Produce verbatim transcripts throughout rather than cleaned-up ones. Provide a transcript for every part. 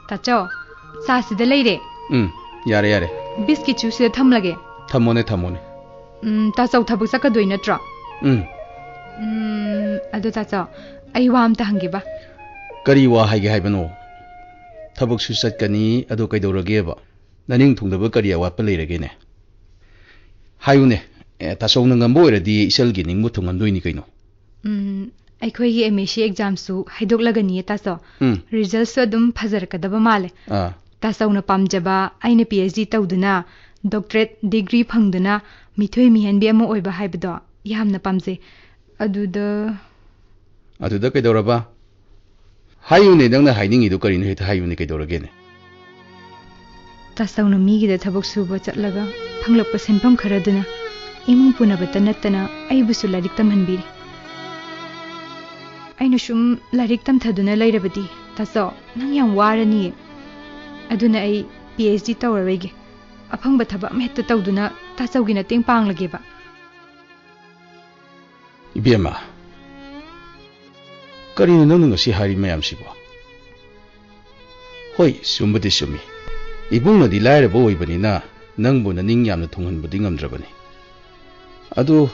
ꯇꯥꯆꯧ, ꯆꯥꯁꯤꯗ ꯂꯩꯔꯦ꯫ ꯎꯝ, ꯌꯥꯔꯦ, ꯌꯥꯔꯦ꯫ ꯕꯤꯁꯀꯤꯠꯁꯨ ꯁꯤꯗ ꯊꯝꯂꯒꯦ꯫ ꯊꯝꯃꯣꯅꯦ, ꯊꯝꯃꯣꯅꯦ꯫ ꯎꯝ, ꯇꯥꯆꯧ ꯊꯕꯛ ꯆꯠꯀꯗꯣꯏ ꯅꯠꯇ꯭ꯔꯣ? ꯎꯝ꯫ ꯎꯝ, ꯑꯗꯨ ꯇꯥꯆꯧ, ꯑꯩ ꯋꯥ ꯑꯝꯇ ꯍꯪꯒꯦꯕ꯫ ꯀꯔꯤ ꯋꯥ ꯍꯥꯏꯒꯦ ꯍꯥꯏꯕꯅꯣ? ꯊꯕꯛꯁꯨ ꯆꯠꯀꯅꯤ, ꯑꯗꯨ ꯀꯩꯗꯧꯔꯒꯦꯕ? ꯅꯅꯤꯡ ꯊꯨꯡꯗꯕ ꯀꯔꯤ ꯑꯋꯥꯠꯄ ꯂꯩꯔꯒꯦꯅꯦ? ꯍꯥꯏꯌꯨꯅꯦ꯫ ꯑꯦ, ꯇꯥꯆꯧꯅ ꯉꯝꯕ ꯑꯣꯏꯔꯗꯤ ꯏꯆꯜꯒꯤ ꯅꯤꯡꯕ ꯊꯨꯡꯍꯟꯗꯣꯏꯅꯤ ꯀꯩꯅꯣ꯫ ꯎꯝ, ꯑꯩꯈꯣꯏꯒꯤ M A C examꯁꯨ ꯍꯥꯏꯗꯣꯛꯂꯒꯅꯤꯌꯦ ꯇꯥꯆꯧ꯫ ꯎꯝ꯫ Resultꯁꯨ ꯑꯗꯨꯝ ꯐꯖꯔꯛꯀꯗꯕ ꯃꯥꯜꯂꯦ꯫ ꯑꯥ꯫ ꯇꯥꯆꯧꯅ ꯄꯥꯝꯖꯕ ꯑꯩꯅ P H D ꯇꯧꯗꯨꯅ doctorate degree ꯐꯪꯗꯨꯅ ꯃꯤꯊꯣꯏ ꯃꯤꯍꯦꯟꯕꯤ ꯑꯃ ꯑꯣꯏꯕ ꯍꯥꯏꯕꯗꯣ ꯌꯥꯝꯅ ꯄꯥꯝꯖꯩ꯫ ꯑꯗꯨꯗ ꯑꯗꯨꯗ ꯀꯩꯗꯧꯔꯕ? ꯍꯥꯏꯌꯨꯅꯦ, ꯅꯪꯅ ꯍꯥꯏꯅꯤꯡꯉꯤꯗꯨ ꯀꯔꯤꯅꯣ? ꯍꯦꯛꯇ ꯍꯥꯏꯌꯨꯅꯦ, ꯀꯩꯗꯧꯔꯒꯦꯅꯦ? ꯇꯥꯆꯧꯅ ꯃꯤꯒꯤꯗ ꯊꯕꯛ ꯁꯨꯕ ꯆꯠꯂꯒ ꯐꯪꯂꯛꯄ ꯁꯦꯟꯐꯝ ꯈꯔꯗꯨꯅ ꯏꯃꯨꯡ ꯄꯨꯅꯕꯇ ꯅꯠꯇꯅ ꯑꯩꯕꯨꯁꯨ ꯂꯥꯏꯔꯤꯛ ꯇꯝꯍꯟꯕꯤꯔꯤ꯫ ꯑꯩꯅ ꯁꯨꯝ ꯂꯥꯏꯔꯤꯛ ꯇꯝꯊꯗꯨꯅ ꯂꯩꯔꯕꯗꯤ, ꯇꯥꯆꯧ, ꯅꯪ ꯌꯥꯝ ꯋꯥꯔꯅꯤꯌꯦ꯫ ꯑꯗꯨꯅ ꯑꯩ P H D ꯇꯧꯔꯔꯣꯏꯒꯦ꯫ ꯑꯐꯪꯕ ꯊꯕꯛ ꯑꯃ ꯍꯦꯛꯇ ꯇꯧꯗꯨꯅ ꯇꯥꯆꯧꯒꯤ ꯃꯇꯦꯡ ꯄꯥꯡꯂꯒꯦꯕ꯫ ꯏꯕꯦꯝꯃ, ꯀꯔꯤꯅꯣ ꯅꯪꯅ ꯉꯁꯤ ꯍꯥꯏꯔꯤ ꯃꯌꯥꯝꯁꯤꯕꯣ? ꯍꯣꯏ, ꯆꯨꯝꯕꯗꯤ ꯆꯨꯝꯃꯤ꯫ ꯏꯕꯨꯡꯅꯗꯤ ꯂꯥꯏꯔꯕ ꯑꯣꯏꯕꯅꯤꯅ ꯅꯪꯕꯨ ꯅꯅꯤꯡ ꯌꯥꯝꯅ ꯊꯨꯡꯍꯟꯕꯗꯤ ꯉꯝꯗ꯭ꯔꯕꯅꯤ꯫ ꯑꯗꯨ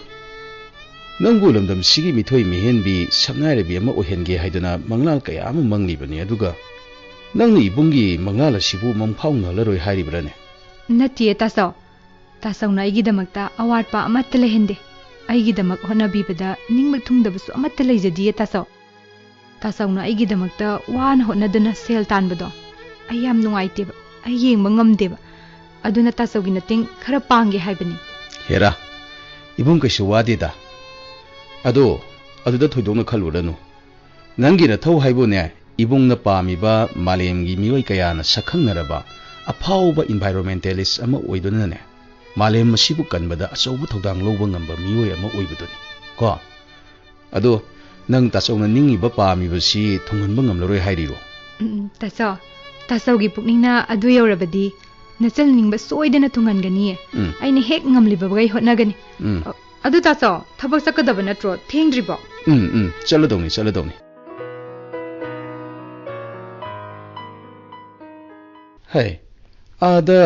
ꯅꯪꯕꯨ ꯂꯝꯗꯝꯁꯤꯒꯤ ꯃꯤꯊꯣꯏ ꯃꯤꯍꯦꯟꯕꯤ ꯁꯛꯅꯥꯏꯔꯕꯤ ꯑꯃ ꯑꯣꯏꯍꯟꯒꯦ ꯍꯥꯏꯗꯨꯅ ꯃꯪꯂꯥꯜ ꯀꯌꯥ ꯑꯃ ꯃꯪꯂꯤꯕꯅꯤ, ꯑꯗꯨꯒ ꯅꯪꯅ ꯏꯕꯨꯡꯒꯤ ꯃꯪꯂꯥꯜ ꯑꯁꯤꯕꯨ ꯃꯪꯐꯥꯎꯅꯍꯜꯂꯔꯣꯏ ꯍꯥꯏꯔꯤꯕ꯭ꯔꯥꯅꯦ? ꯅꯠꯇꯤꯌꯦ ꯇꯥꯆꯧ, ꯇꯥꯆꯧꯅ ꯑꯩꯒꯤꯗꯃꯛꯇ ꯑꯋꯥꯠꯄ ꯑꯃꯠꯇ ꯂꯩꯍꯟꯗꯦ꯫ ꯑꯩꯒꯤꯗꯃꯛ ꯍꯣꯠꯅꯕꯤꯕꯗ ꯅꯤꯡꯕ ꯊꯨꯡꯗꯕꯁꯨ ꯑꯃꯠꯇ ꯂꯩꯖꯗꯤꯌꯦ ꯇꯥꯆꯧ꯫ ꯇꯥꯆꯧꯅ ꯑꯩꯒꯤꯗꯃꯛꯇ ꯋꯥꯅ ꯍꯣꯠꯅꯗꯨꯅ ꯁꯦꯜ ꯇꯥꯟꯕꯗꯣ ꯑꯩ ꯌꯥꯝ ꯅꯨꯡꯉꯥꯏꯇꯦꯕ, ꯑꯩ ꯌꯦꯡꯕ ꯉꯝꯗꯦꯕ꯫ ꯑꯗꯨꯅ ꯇꯥꯆꯧꯒꯤ ꯃꯇꯦꯡ ꯈꯔ ꯄꯥꯡꯒꯦ ꯍꯥꯏꯕꯅꯤ꯫ ꯍꯦꯔꯥ, ꯏꯕꯨꯡ ꯀꯩꯁꯨ ꯋꯥꯗꯦꯗ꯫ ꯑꯗꯣ ꯑꯗꯨꯗ ꯊꯣꯏꯗꯣꯛꯅ ꯈꯜꯂꯨꯔꯅꯨ꯫ ꯅꯪꯒꯤ ꯅꯊꯧ ꯍꯥꯏꯕꯨꯅꯦ, ꯏꯕꯨꯡꯅ ꯄꯥꯝꯃꯤꯕ ꯃꯥꯂꯦꯝꯒꯤ ꯃꯤꯑꯣꯏ ꯀꯌꯥꯅ ꯁꯛꯈꯪꯅꯔꯕ ꯑꯐꯥꯎꯕ environmentalist ꯑꯃ ꯑꯣꯏꯗꯨꯅꯅꯦ, ꯃꯥꯂꯦꯝ ꯑꯁꯤꯕꯨ ꯀꯟꯕꯗ ꯑꯆꯧꯕ ꯊꯧꯗꯥꯡ ꯂꯧꯕ ꯉꯝꯕ ꯃꯤꯑꯣꯏ ꯑꯃ ꯑꯣꯏꯕꯗꯨꯅꯤ ꯀꯣ꯫ ꯑꯗꯣ ꯅꯪ ꯇꯥꯆꯧꯅ ꯅꯤꯡꯉꯤꯕ ꯄꯥꯝꯃꯤꯕꯁꯤ ꯊꯨꯡꯍꯟꯕ ꯉꯝꯂꯔꯣꯏ ꯍꯥꯏꯔꯤꯔꯣ? ꯎꯝ, ꯇꯥꯆꯧ, ꯇꯥꯆꯧꯒꯤ ꯄꯨꯛꯅꯤꯡꯅ ꯑꯗꯨ ꯌꯧꯔꯕꯗꯤ ꯅꯆꯜ ꯅꯤꯡꯕ ꯁꯣꯏꯗꯅ ꯊꯨꯡꯍꯟꯒꯅꯤꯌꯦ꯫ ꯎꯝ꯫ ꯑꯩꯅ ꯍꯦꯛ ꯉꯝꯂꯤꯕꯃꯈꯩ ꯍꯣꯠꯅꯒꯅꯤ꯫ ꯎꯝ꯫ ꯑ, ꯑꯗꯨ ꯇꯥꯆꯧ, ꯊꯕꯛ ꯆꯠꯀꯗꯕ ꯅꯠꯇ꯭ꯔꯣ? ꯊꯦꯡꯗ꯭ꯔꯤꯕꯣ? ꯎꯝ, ꯎꯝ, ꯆꯠꯂꯗꯧꯅꯤ, ꯆꯠꯂꯗꯧꯅꯤ꯫ ꯍꯩ, ꯑꯥꯗ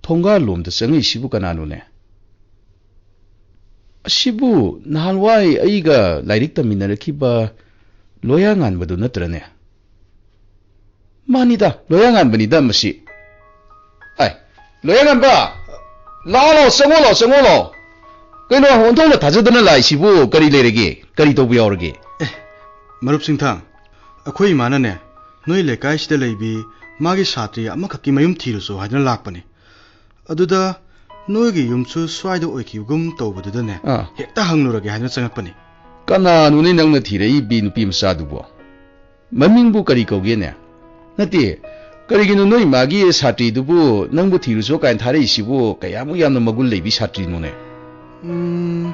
ꯊꯣꯡꯒꯥꯜ ꯂꯣꯝꯗ ꯆꯪꯉꯛꯏꯁꯤꯕꯨ ꯀꯅꯥꯅꯣꯅꯦ? ꯑꯁꯤꯕꯨ ꯅꯍꯥꯟꯋꯥꯏ ꯑꯩꯒ ꯂꯥꯏꯔꯤꯛ ꯇꯝꯃꯤꯟꯅꯔꯛꯈꯤꯕ ꯂꯣꯌꯥ ꯉꯥꯟꯕꯗꯨ ꯅꯠꯇ꯭ꯔꯅꯦ? ꯃꯥꯅꯤꯗ, ꯂꯣꯌꯥ ꯉꯥꯟꯕꯅꯤꯗ ꯃꯁꯤ꯫ ꯑꯥꯏ, ꯂꯣꯌꯥ ꯉꯥꯟꯕ! ꯂꯥꯛꯑꯣ, ꯂꯥꯛꯑꯣ, ꯆꯪꯉꯣ, ꯂꯥꯛꯑꯣ, ꯆꯪꯉꯣ, ꯂꯥꯛꯑꯣ꯫ ꯀꯩꯅꯣ, ꯑꯣꯟꯊꯣꯛꯅ ꯊꯥꯖꯗꯅ ꯂꯥꯛꯏꯁꯤꯕꯨ ꯀꯔꯤ ꯂꯩꯔꯒꯦ? ꯀꯔꯤ ꯇꯧꯕ ꯌꯥꯎꯔꯒꯦ? ꯑꯦ, ꯃꯔꯨꯞ ꯁꯤꯡꯊꯥꯡ, ꯑꯩꯈꯣꯏ ꯏꯃꯥꯅꯅꯦ, ꯅꯣꯏ ꯂꯩꯀꯥꯏꯁꯤꯗ ꯂꯩꯕꯤ ꯃꯥꯒꯤ ꯁꯥꯇ꯭ꯔꯤ ꯑꯃꯈꯛꯀꯤ ꯃꯌꯨꯝ ꯊꯤꯔꯨꯆꯣ ꯍꯥꯏꯗꯨꯅ ꯂꯥꯛꯄꯅꯤ꯫ ꯑꯗꯨꯗ ꯅꯣꯏꯒꯤ ꯌꯨꯝꯁꯨ ꯁ꯭ꯋꯥꯏꯗ ꯑꯣꯏꯈꯤꯕꯒꯨꯝ ꯇꯧꯕꯗꯨꯗꯅꯦ, ꯑꯥ꯫ ꯍꯦꯛꯇ ꯍꯪꯂꯨꯔꯒꯦ ꯍꯥꯏꯗꯨꯅ ꯆꯪꯉꯛꯄꯅꯤ꯫ ꯀꯅꯥꯅꯣꯅꯦ ꯅꯪꯅ ꯊꯤꯔꯛꯏꯕꯤ ꯅꯨꯄꯤ ꯃꯆꯥꯗꯨꯕꯣ? ꯃꯃꯤꯡꯕꯨ ꯀꯔꯤ ꯀꯧꯒꯦꯅꯦ? ꯅꯠꯇꯦ, ꯀꯔꯤꯒꯤꯅꯣ ꯅꯣꯏ ꯃꯥꯒꯤ ꯁꯥꯇ꯭ꯔꯤꯗꯨꯕꯨ ꯅꯪꯕꯨ ꯊꯤꯔꯨꯆꯣ ꯀꯥꯏꯅ ꯊꯥꯔꯛꯏꯁꯤꯕꯨ ꯀꯌꯥꯃꯨꯛ ꯌꯥꯝꯅ ꯃꯒꯨꯟ ꯂꯩꯕꯤ ꯁꯥꯇ꯭ꯔꯤꯅꯣꯅꯦ? ꯎꯝ,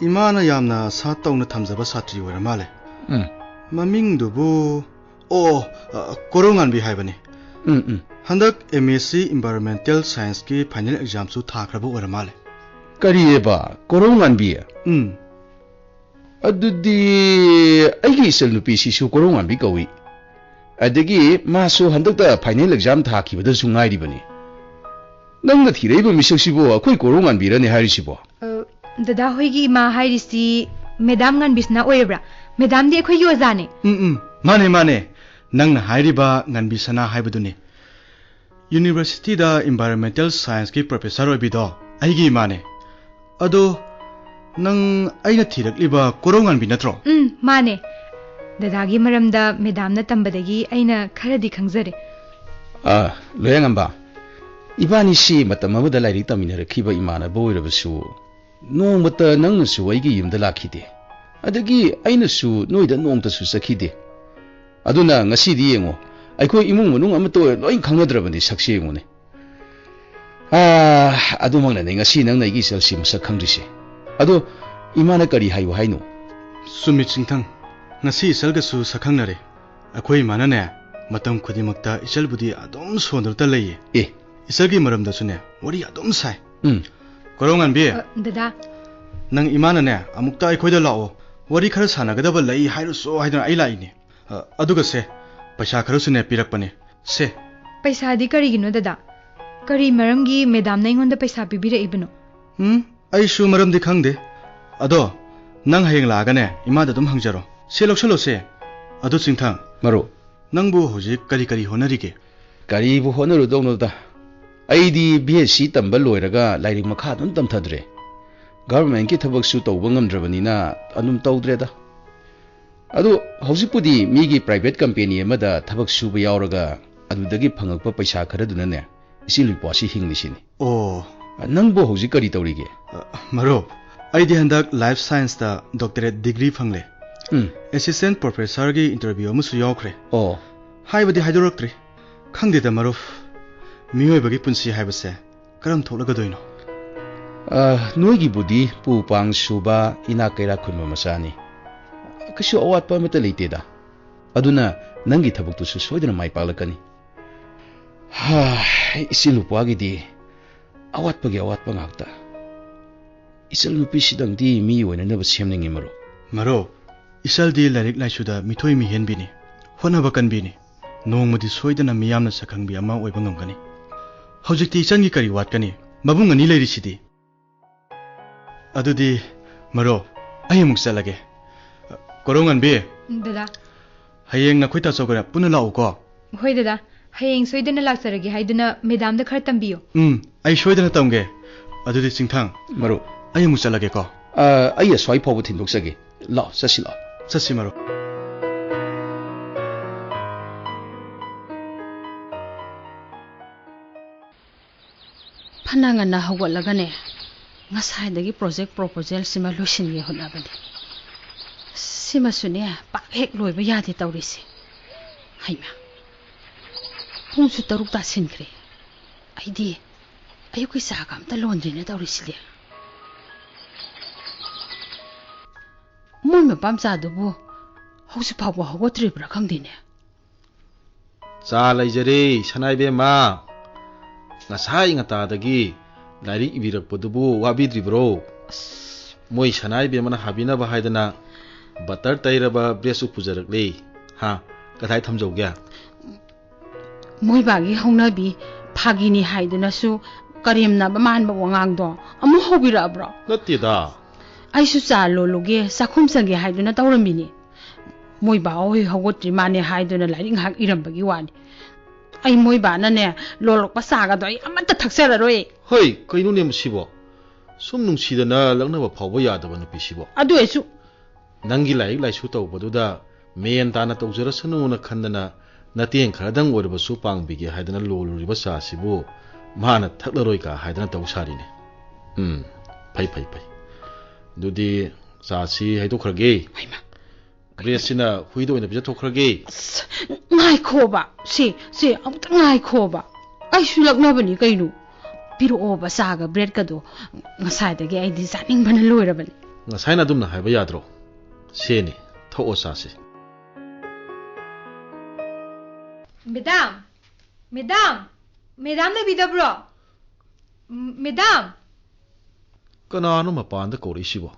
ꯏꯃꯥꯅ ꯌꯥꯝꯅ ꯁꯥ ꯇꯧꯅ ꯊꯝꯖꯕ ꯁꯥꯇ꯭ꯔꯤ ꯑꯣꯏꯔ ꯃꯥꯜꯂꯦ꯫ ꯎꯝ꯫ ꯃꯃꯤꯡꯗꯨꯕꯨ, ꯑꯣ, ꯑ, ꯀꯣꯔꯧꯉꯥꯟꯕꯤ ꯍꯥꯏꯕꯅꯤ꯫ ꯎꯝ, ꯎꯝ꯫ ꯍꯟꯗꯛ M S C Environmental Scienceꯀꯤ final examꯁꯨ ꯊꯥꯈ꯭ꯔꯕ ꯑꯣꯏꯔ ꯃꯥꯜꯂꯦ꯫ ꯀꯔꯤꯑꯕ? ꯀꯣꯔꯧꯉꯥꯟꯕꯤ? ꯎꯝ꯫ ꯑꯗꯨꯗꯤ ꯑꯩꯒꯤ ꯏꯆꯜ ꯅꯨꯄꯤꯁꯤꯁꯨ ꯀꯣꯔꯧꯉꯥꯟꯕꯤ ꯀꯧꯏ꯫ ꯑꯗꯒꯤ ꯃꯥꯁꯨ ꯍꯟꯗꯛꯇ final exam ꯊꯥꯈꯤꯕꯗꯁꯨ ꯉꯥꯏꯔꯤꯕꯅꯤ꯫ ꯅꯪꯅ ꯊꯤꯔꯛꯏꯕ ꯃꯤꯁꯛꯁꯤꯕꯨ ꯑꯩꯈꯣꯏ ꯀꯣꯔꯧꯉꯥꯟꯕꯤꯔꯅꯦ ꯍꯥꯏꯔꯤꯁꯤꯕꯣ? ꯑ, ꯗꯗꯥ ꯍꯣꯏꯒꯤ ꯏꯃꯥ ꯍꯥꯏꯔꯤꯁꯤ ꯃꯦꯗꯥꯝ ꯉꯥꯟꯕꯤꯁꯅꯥ ꯑꯣꯏꯔꯕ꯭ꯔꯥ? ꯃꯦꯗꯥꯝꯗꯤ ꯑꯩꯈꯣꯏꯒꯤ ꯑꯣꯖꯥꯅꯦ꯫ ꯎꯝ, ꯎꯝ, ꯃꯥꯅꯦ, ꯃꯥꯅꯦ꯫ ꯅꯪꯅ ꯍꯥꯏꯔꯤꯕ ꯉꯥꯟꯕꯤꯁꯅꯥ ꯍꯥꯏꯕꯗꯨꯅꯤ꯫ Universityꯗ Environmental Scienceꯀꯤ professor ꯑꯣꯏꯕꯤꯗꯣ ꯑꯩꯒꯤ ꯏꯃꯥꯅꯦ꯫ ꯑꯗꯣ ꯅꯪ ꯑꯩꯅ ꯊꯤꯔꯛꯂꯤꯕ ꯀꯣꯔꯧꯉꯥꯟꯕꯤ ꯅꯠꯇ꯭ꯔꯣ? ꯎꯝ, ꯃꯥꯅꯦ꯫ ꯗꯗꯥꯒꯤ ꯃꯔꯝꯗ ꯃꯦꯗꯥꯝꯅ ꯇꯝꯕꯗꯒꯤ ꯑꯩꯅ ꯈꯔꯗꯤ ꯈꯪꯖꯔꯦ꯫ ꯑꯥ, ꯂꯣꯌꯥꯉꯝꯕ, ꯏꯕꯥꯅꯤꯁꯤ ꯃꯇꯝ ꯑꯃꯗ ꯂꯥꯏꯔꯤꯛ ꯇꯝꯃꯤꯟꯅꯔꯛꯈꯤꯕ ꯏꯃꯥꯟꯅꯕ ꯑꯣꯏꯔꯕꯁꯨ, ꯅꯣꯡꯃꯇ ꯅꯪꯅꯁꯨ ꯑꯩꯒꯤ ꯌꯨꯝꯗ ꯂꯥꯛꯈꯤꯗꯦ, ꯑꯗꯒꯤ ꯑꯩꯅꯁꯨ ꯅꯣꯏꯗ ꯅꯣꯡꯃꯇꯁꯨ ꯆꯠꯈꯤꯗꯦ꯫ ꯑꯗꯨꯅ ꯉꯁꯤꯗꯤ ꯌꯦꯡꯉꯣ, ꯑꯩꯈꯣꯏ ꯏꯃꯨꯡ ꯃꯅꯨꯡ ꯑꯃꯠꯇ ꯑꯣꯏꯔ ꯂꯣꯏ ꯈꯪꯅꯗ꯭ꯔꯕꯅꯤ ꯁꯛꯁꯦ ꯌꯦꯡꯉꯨꯅꯦ꯫ ꯑꯥ, ꯑꯗꯨꯃꯛꯅꯅꯦ ꯉꯁꯤ ꯅꯪꯅ ꯑꯩꯒꯤ ꯏꯆꯜꯁꯤ ꯃꯁꯛ ꯈꯪꯗ꯭ꯔꯤꯁꯦ꯫ ꯑꯗꯣ ꯏꯃꯥꯅ ꯀꯔꯤ ꯍꯥꯏꯌꯨ ꯍꯥꯏꯅꯣ? ꯆꯨꯝꯃꯤ ꯆꯤꯡꯊꯪ, ꯉꯁꯤ ꯏꯆꯜꯒꯁꯨ ꯁꯛꯈꯪꯅꯔꯦ꯫ ꯑꯩꯈꯣꯏ ꯏꯃꯥꯅꯅꯦ, ꯃꯇꯝ ꯈꯨꯗꯤꯡꯃꯛꯇ ꯏꯆꯜꯕꯨꯗꯤ ꯑꯗꯨꯝ ꯁꯣꯟꯗꯨꯅꯇ ꯂꯩꯌꯦ꯫ ꯑꯦ, ꯏꯆꯜꯒꯤ ꯃꯔꯝꯗꯁꯨꯅꯦ ꯋꯥꯔꯤ ꯑꯗꯨꯝ ꯁꯥꯏ꯫ ꯎꯝ꯫ ꯀꯣꯔꯧꯉꯥꯟꯕꯤ, ꯑ, ꯗꯗꯥ꯫ ꯅꯪ ꯏꯃꯥꯅꯅꯦ ꯑꯃꯨꯛꯇ ꯑꯩꯈꯣꯏꯗ ꯂꯥꯛꯑꯣ, ꯋꯥꯔꯤ ꯈꯔ ꯁꯥꯟꯅꯒꯗꯕ ꯂꯩ ꯍꯥꯏꯔꯨꯁꯣ ꯍꯥꯏꯗꯅ ꯑꯩ ꯂꯥꯛꯏꯅꯦ꯫ ꯑ, ꯑꯗꯨꯒ ꯁꯦ, ꯄꯩꯁꯥ ꯈꯔꯁꯨꯅꯦ ꯄꯤꯔꯛꯄꯅꯦ꯫ ꯁꯦ꯫ ꯄꯩꯁꯥꯗꯤ ꯀꯔꯤꯒꯤꯅꯣ, ꯗꯗꯥ? ꯀꯔꯤ ꯃꯔꯝꯒꯤ ꯃꯦꯗꯥꯝꯅ ꯑꯩꯉꯣꯟꯗ ꯄꯩꯁꯥ ꯄꯤꯕꯤꯔꯛꯏꯕꯅꯣ? ꯎꯝ, ꯑꯩꯁꯨ ꯃꯔꯝꯗꯤ ꯈꯪꯗꯦ꯫ ꯑꯗꯣ, ꯅꯪ ꯍꯌꯦꯡ ꯂꯥꯛꯑꯒꯅꯦ ꯏꯃꯥꯗ ꯑꯗꯨꯝ ꯍꯪꯖꯔꯣ꯫ ꯁꯦ, ꯂꯧꯁꯜꯂꯣ ꯁꯦ꯫ ꯑꯗꯨ ꯆꯤꯡꯊꯪ, ꯃꯔꯨꯞ꯫ ꯅꯪꯕꯨ ꯍꯧꯖꯤꯛ ꯀꯔꯤ ꯀꯔꯤ ꯍꯣꯠꯅꯔꯤꯒꯦ? ꯀꯔꯤꯕꯨ ꯍꯣꯠꯅꯔꯨꯗꯧꯅꯣꯗ? ꯑꯩꯗꯤ ꯕꯤ ꯑꯦꯁ ꯁꯤ ꯇꯝꯕ ꯂꯣꯏꯔꯒ ꯂꯥꯏꯔꯤꯛ ꯃꯈꯥ ꯑꯗꯨꯝ ꯇꯝꯊꯗ꯭ꯔꯦ꯫ ꯒꯚꯔꯟꯃꯦꯟꯠꯀꯤ ꯊꯕꯛꯁꯨ ꯇꯧꯕ ꯉꯝꯗ꯭ꯔꯕꯅꯤꯅ ꯑꯗꯨꯝ ꯇꯧꯗ꯭ꯔꯦꯗ꯫ ꯑꯗꯨ ꯍꯧꯖꯤꯛꯄꯨꯗꯤ ꯃꯤꯒꯤ ꯄ꯭ꯔꯥꯏꯚꯦꯠ ꯀꯝꯄꯦꯅꯤ ꯑꯃꯗ ꯊꯕꯛ ꯁꯨꯕ ꯌꯥꯎꯔꯒ ꯑꯗꯨꯗꯒꯤ ꯐꯪꯉꯛꯄ ꯄꯩꯁꯥ ꯈꯔꯗꯨꯅꯅꯦ ꯏꯆꯦ ꯂꯨꯄꯥꯁꯤ ꯍꯤꯡꯂꯤꯁꯤꯅꯤ꯫ ꯑꯣ꯫ ꯅꯪꯕꯨ ꯍꯧꯖꯤꯛ ꯀꯔꯤ ꯇꯧꯔꯤꯒꯦ? ꯑ, ꯃꯔꯨꯞ, ꯑꯩꯗꯤ ꯍꯟꯗꯛ ꯂꯥꯏꯐ ꯁꯥꯏꯟꯁꯇ ꯗꯣꯛꯇꯔꯦꯠ ꯗꯤꯒ꯭ꯔꯤ ꯐꯪꯂꯦ꯫ ꯎꯝ꯫ ꯑꯦꯁꯤꯁꯇꯦꯟꯠ ꯄ꯭ꯔꯣꯐꯦꯁꯔꯒꯤ ꯏꯟꯇꯔꯚ꯭ꯌꯨ ꯑꯃꯁꯨ ꯌꯥꯎꯈ꯭ꯔꯦ꯫ ꯑꯣ꯫ ꯍꯥꯏꯕꯗꯤ ꯍꯥꯏꯗꯣꯔꯛꯇ꯭ꯔꯤ꯫ ꯈꯪꯗꯦꯗ ꯃꯔꯨꯞ, ꯃꯤꯑꯣꯏꯕꯒꯤ ꯄꯨꯟꯁꯤ ꯍꯥꯏꯕꯁꯦ ꯀꯔꯝ ꯊꯣꯛꯂꯒꯗꯣꯏꯅꯣ? ꯑ, ꯅꯣꯏꯒꯤꯕꯨꯗꯤ ꯄꯨ ꯄꯥꯡ ꯁꯨꯕ, ꯏꯅꯥꯛ ꯀꯩꯔꯥꯛ ꯈꯨꯟꯕ ꯃꯆꯥꯅꯤ꯫ ꯀꯩꯁꯨ ꯑꯋꯥꯠꯄ ꯑꯃꯠꯇ ꯂꯩꯇꯦꯗ꯫ ꯑꯗꯨꯅ ꯅꯪꯒꯤ ꯊꯕꯛꯇꯨꯁꯨ ꯁꯣꯏꯗꯅ ꯃꯥꯏ ꯄꯥꯛꯂꯛꯀꯅꯤ꯫ ꯍꯥ, ꯏꯆꯦ ꯂꯨꯄꯥꯒꯤꯗꯤ ꯑꯋꯥꯠꯄꯒꯤ ꯑꯋꯥꯠꯄ ꯉꯥꯛꯇ꯫ ꯏꯆꯜ ꯅꯨꯄꯤꯁꯤꯗꯪꯗꯤ ꯃꯤ ꯑꯣꯏꯅꯅꯕ ꯁꯦꯝꯅꯤꯡꯉꯤ, ꯃꯔꯨꯞ꯫ ꯃꯔꯨꯞ, ꯏꯆꯜꯗꯤ ꯂꯥꯏꯔꯤꯛ ꯂꯥꯏꯁꯨꯗ ꯃꯤꯊꯣꯏ ꯃꯤꯍꯦꯟꯕꯤꯅꯤ, ꯍꯣꯠꯅꯕ ꯀꯟꯕꯤꯅꯤ꯫ ꯅꯣꯡꯃꯗꯤ ꯁꯣꯏꯗꯅ ꯃꯤꯌꯥꯝꯅ ꯁꯛꯈꯪꯕꯤ ꯑꯃ ꯑꯣꯏꯕ ꯉꯝꯒꯅꯤ꯫ ꯍꯧꯖꯤꯛꯇꯤ ꯏꯆꯟꯒꯤ ꯀꯔꯤ ꯋꯥꯠꯀꯅꯤ? ꯃꯕꯨꯡ ꯑꯅꯤ ꯂꯩꯔꯤꯁꯤꯗꯤ꯫ ꯑꯗꯨꯗꯤ, ꯃꯔꯨꯞ, ꯑꯩ ꯑꯃꯨꯛ ꯆꯠꯂꯒꯦ꯫ ꯀꯣꯔꯧꯉꯥꯟꯕꯤ꯫ ꯗꯗꯥ꯫ ꯍꯌꯦꯡ ꯅꯈꯣꯏ ꯇꯥꯆꯧꯒ ꯄꯨꯟꯅ ꯂꯥꯛꯎꯀꯣ꯫ ꯍꯣꯏ, ꯗꯗꯥ꯫ ꯍꯌꯦꯡ ꯁꯣꯏꯗꯅ ꯂꯥꯛꯆꯔꯒꯦ ꯍꯥꯏꯗꯨꯅ ꯃꯦꯗꯥꯝꯗ ꯈꯔ ꯇꯝꯕꯤꯌꯨ꯫ ꯎꯝ, ꯑꯩ ꯁꯣꯏꯗꯅ ꯇꯝꯒꯦ꯫ ꯑꯗꯨꯗꯤ ꯆꯤꯡꯊꯪ, ꯃꯔꯨꯞ꯫ ꯑꯩ ꯑꯃꯨꯛ ꯆꯠꯂꯒꯦꯀꯣ꯫ ꯑ, ꯑꯩ ꯑꯁ꯭ꯋꯥꯏ ꯐꯥꯎꯕ ꯊꯤꯟꯗꯣꯛꯆꯒꯦ꯫ ꯂꯥꯛꯑꯣ, ꯆꯠꯁꯤ ꯂꯥꯛꯑꯣ꯫ ꯆꯠꯁꯤ, ꯃꯔꯨꯞ꯫ ꯐꯅ ꯉꯟꯅ ꯍꯧꯒꯠꯂꯒꯅꯦ, ꯉꯁꯥꯏꯗꯒꯤ ꯄ꯭ꯔꯣꯖꯦꯛ ꯄ꯭ꯔꯣꯄꯣꯖꯦꯜꯁꯤꯃ ꯂꯣꯏꯁꯤꯟꯒꯦ ꯍꯣꯠꯅꯕꯅꯤ꯫ ꯁꯤꯃꯁꯨꯅꯦ, ꯄꯥꯛ ꯍꯦꯛ ꯂꯣꯏꯕ ꯌꯥꯗꯦ ꯇꯧꯔꯤꯁꯦ꯫ ꯍꯩꯃꯥ, ꯄꯨꯡꯁꯨ ꯇꯔꯨꯛ ꯇꯥꯁꯤꯟꯈ꯭ꯔꯦ꯫ ꯑꯩꯗꯤ ꯑꯌꯨꯛꯀꯤ ꯆꯥꯒ ꯑꯝꯇ ꯂꯣꯟꯗ꯭ꯔꯤꯅꯦ ꯇꯧꯔꯤꯁꯤꯗꯤ꯫ ꯃꯣꯏ ꯃꯄꯥꯝꯆꯥꯗꯨꯕꯨ ꯍꯧꯖꯤꯛ ꯐꯥꯎꯕ ꯍꯧꯒꯠꯇ꯭ꯔꯤꯕ꯭ꯔꯥ ꯈꯪꯗꯦꯅꯦ꯫ ꯆꯥ ꯂꯩꯖꯔꯦ, ꯁꯅꯥꯏꯕꯦꯝꯃ꯫ ꯉꯁꯥꯏ ꯉꯇꯥꯗꯒꯤ ꯂꯥꯏꯔꯤꯛ ꯏꯕꯤꯔꯛꯄꯗꯨꯕꯨ ꯋꯥꯕꯤꯗ꯭ꯔꯤꯕ꯭ꯔꯣ? ꯑꯁ꯫ ꯃꯣꯏ ꯁꯅꯥ ꯏꯕꯦꯝꯃꯅ ꯍꯥꯕꯤꯅꯕ ꯍꯥꯏꯗꯅ ꯕꯇꯔ ꯇꯩꯔꯕ ꯕ꯭ꯔꯦꯁꯁꯨ ꯄꯨꯖꯔꯛꯂꯦ꯫ ꯍꯥ? ꯀꯗꯥꯏ ꯊꯝꯖꯧꯒꯦ? ꯃꯣꯏꯕꯥꯒꯤ ꯍꯧꯅꯕꯤ ꯐꯥꯒꯤꯅꯤ ꯍꯥꯏꯗꯨꯅꯁꯨ ꯀꯔꯦꯝꯅꯕ ꯃꯥꯟꯕ ꯋꯥꯉꯥꯡꯗꯣ ꯑꯃꯨꯛ ꯍꯧꯕꯤꯔꯛꯑꯕ꯭ꯔꯣ? ꯅꯠꯇꯦꯗ꯫ ꯑꯩꯁꯨ ꯆꯥ ꯂꯣꯜꯂꯨꯒꯦ, ꯆꯥꯛꯈꯨꯝ ꯆꯪꯒꯦ ꯍꯥꯏꯗꯨꯅ ꯇꯧꯔꯝꯃꯤꯅꯤ꯫ ꯃꯣꯏꯕꯥ ꯍꯣꯏ ꯍꯧꯒꯠꯇ꯭ꯔꯤ ꯃꯥꯅꯦ ꯍꯥꯏꯗꯨꯅ ꯂꯥꯏꯔꯤꯛ ꯉꯥꯏꯍꯥꯛ ꯏꯔꯝꯕꯒꯤ ꯋꯥꯅꯤ꯫ ꯑꯩ ꯃꯣꯏꯕꯥꯅꯅꯦ ꯂꯣꯜꯂꯛꯄ ꯆꯥꯒꯗꯣ ꯑꯩ ꯑꯃꯠꯇ ꯊꯛꯆꯔꯔꯣꯏ꯫ ꯍꯣꯏ, ꯀꯩꯅꯣꯅꯦ ꯃꯁꯤꯕꯣ? ꯁꯨꯝ ꯅꯨꯡꯁꯤꯗꯅ ꯂꯛꯅꯕ ꯐꯥꯎꯕ ꯌꯥꯗꯕ ꯅꯨꯄꯤꯁꯤꯕꯣ꯫ ꯑꯗꯨ ꯑꯣꯏꯔꯁꯨ ꯅꯪꯒꯤ ꯂꯥꯏꯔꯤꯛ ꯂꯥꯏꯁꯨ ꯇꯧꯕꯗꯨꯗ ꯃꯦꯟ ꯇꯥꯅ ꯇꯧꯖꯔꯁꯅꯨꯅ ꯈꯟꯗꯅ ꯅꯇꯦꯡ ꯈꯔꯗꯪ ꯑꯣꯏꯔꯕꯁꯨ ꯄꯥꯡꯕꯤꯒꯦ ꯍꯥꯏꯗꯅ ꯂꯣꯜꯂꯨꯔꯤꯕ ꯆꯥꯁꯤꯕꯨ ꯃꯥꯅ ꯊꯛꯂꯔꯣꯏ ꯀꯥ ꯍꯥꯏꯗꯅ ꯇꯧ ꯁꯥꯔꯤꯅꯦ꯫ ꯎꯝ, ꯐꯩ, ꯐꯩ, ꯐꯩ꯫ ꯑꯗꯨꯗꯤ ꯆꯥꯁꯤ ꯍꯩꯗꯣꯛꯈ꯭ꯔꯒꯦ꯫ ꯍꯩꯃꯥ꯫ ꯕ꯭ꯔꯦꯁꯁꯤꯅ ꯍꯨꯏꯗ ꯑꯣꯏꯅ ꯄꯤꯖꯊꯣꯛꯈ꯭ꯔꯒꯦ꯫ ꯑꯁ, ꯉꯥꯏꯈꯣꯕ꯫ ꯁꯤ, ꯁꯤ, ꯑꯃꯨꯛꯇ ꯉꯥꯏꯈꯣꯕ꯫ ꯑꯩꯁꯨ ꯂꯛꯅꯕꯅꯤ ꯀꯩꯅꯣ꯫ ꯄꯤꯔꯛꯑꯣꯕ ꯆꯥꯒ ꯕ꯭ꯔꯦꯗꯀꯗꯣ꯫ ꯉꯁꯥꯏꯗꯒꯤ ꯑꯩꯗꯤ ꯆꯥꯅꯤꯡꯕꯅ ꯂꯣꯏꯔꯕꯅꯤ꯫ ꯉꯁꯥꯏꯅ ꯑꯗꯨꯝꯅ ꯍꯥꯏꯕ ꯌꯥꯗ꯭ꯔꯣ? ꯁꯦꯅꯤ, ꯊꯛꯑꯣ ꯆꯥꯁꯤ꯫ ꯃꯦꯗꯥꯝ! ꯃꯦꯗꯥꯝ! ꯃꯦꯗꯥꯝ ꯂꯩꯕꯤꯗꯕ꯭ꯔꯣ? ꯃꯦꯗꯥꯝ! ꯀꯅꯥꯅꯣ ꯃꯄꯥꯟꯗ ꯀꯧꯔꯛꯏꯁꯤꯕꯣ?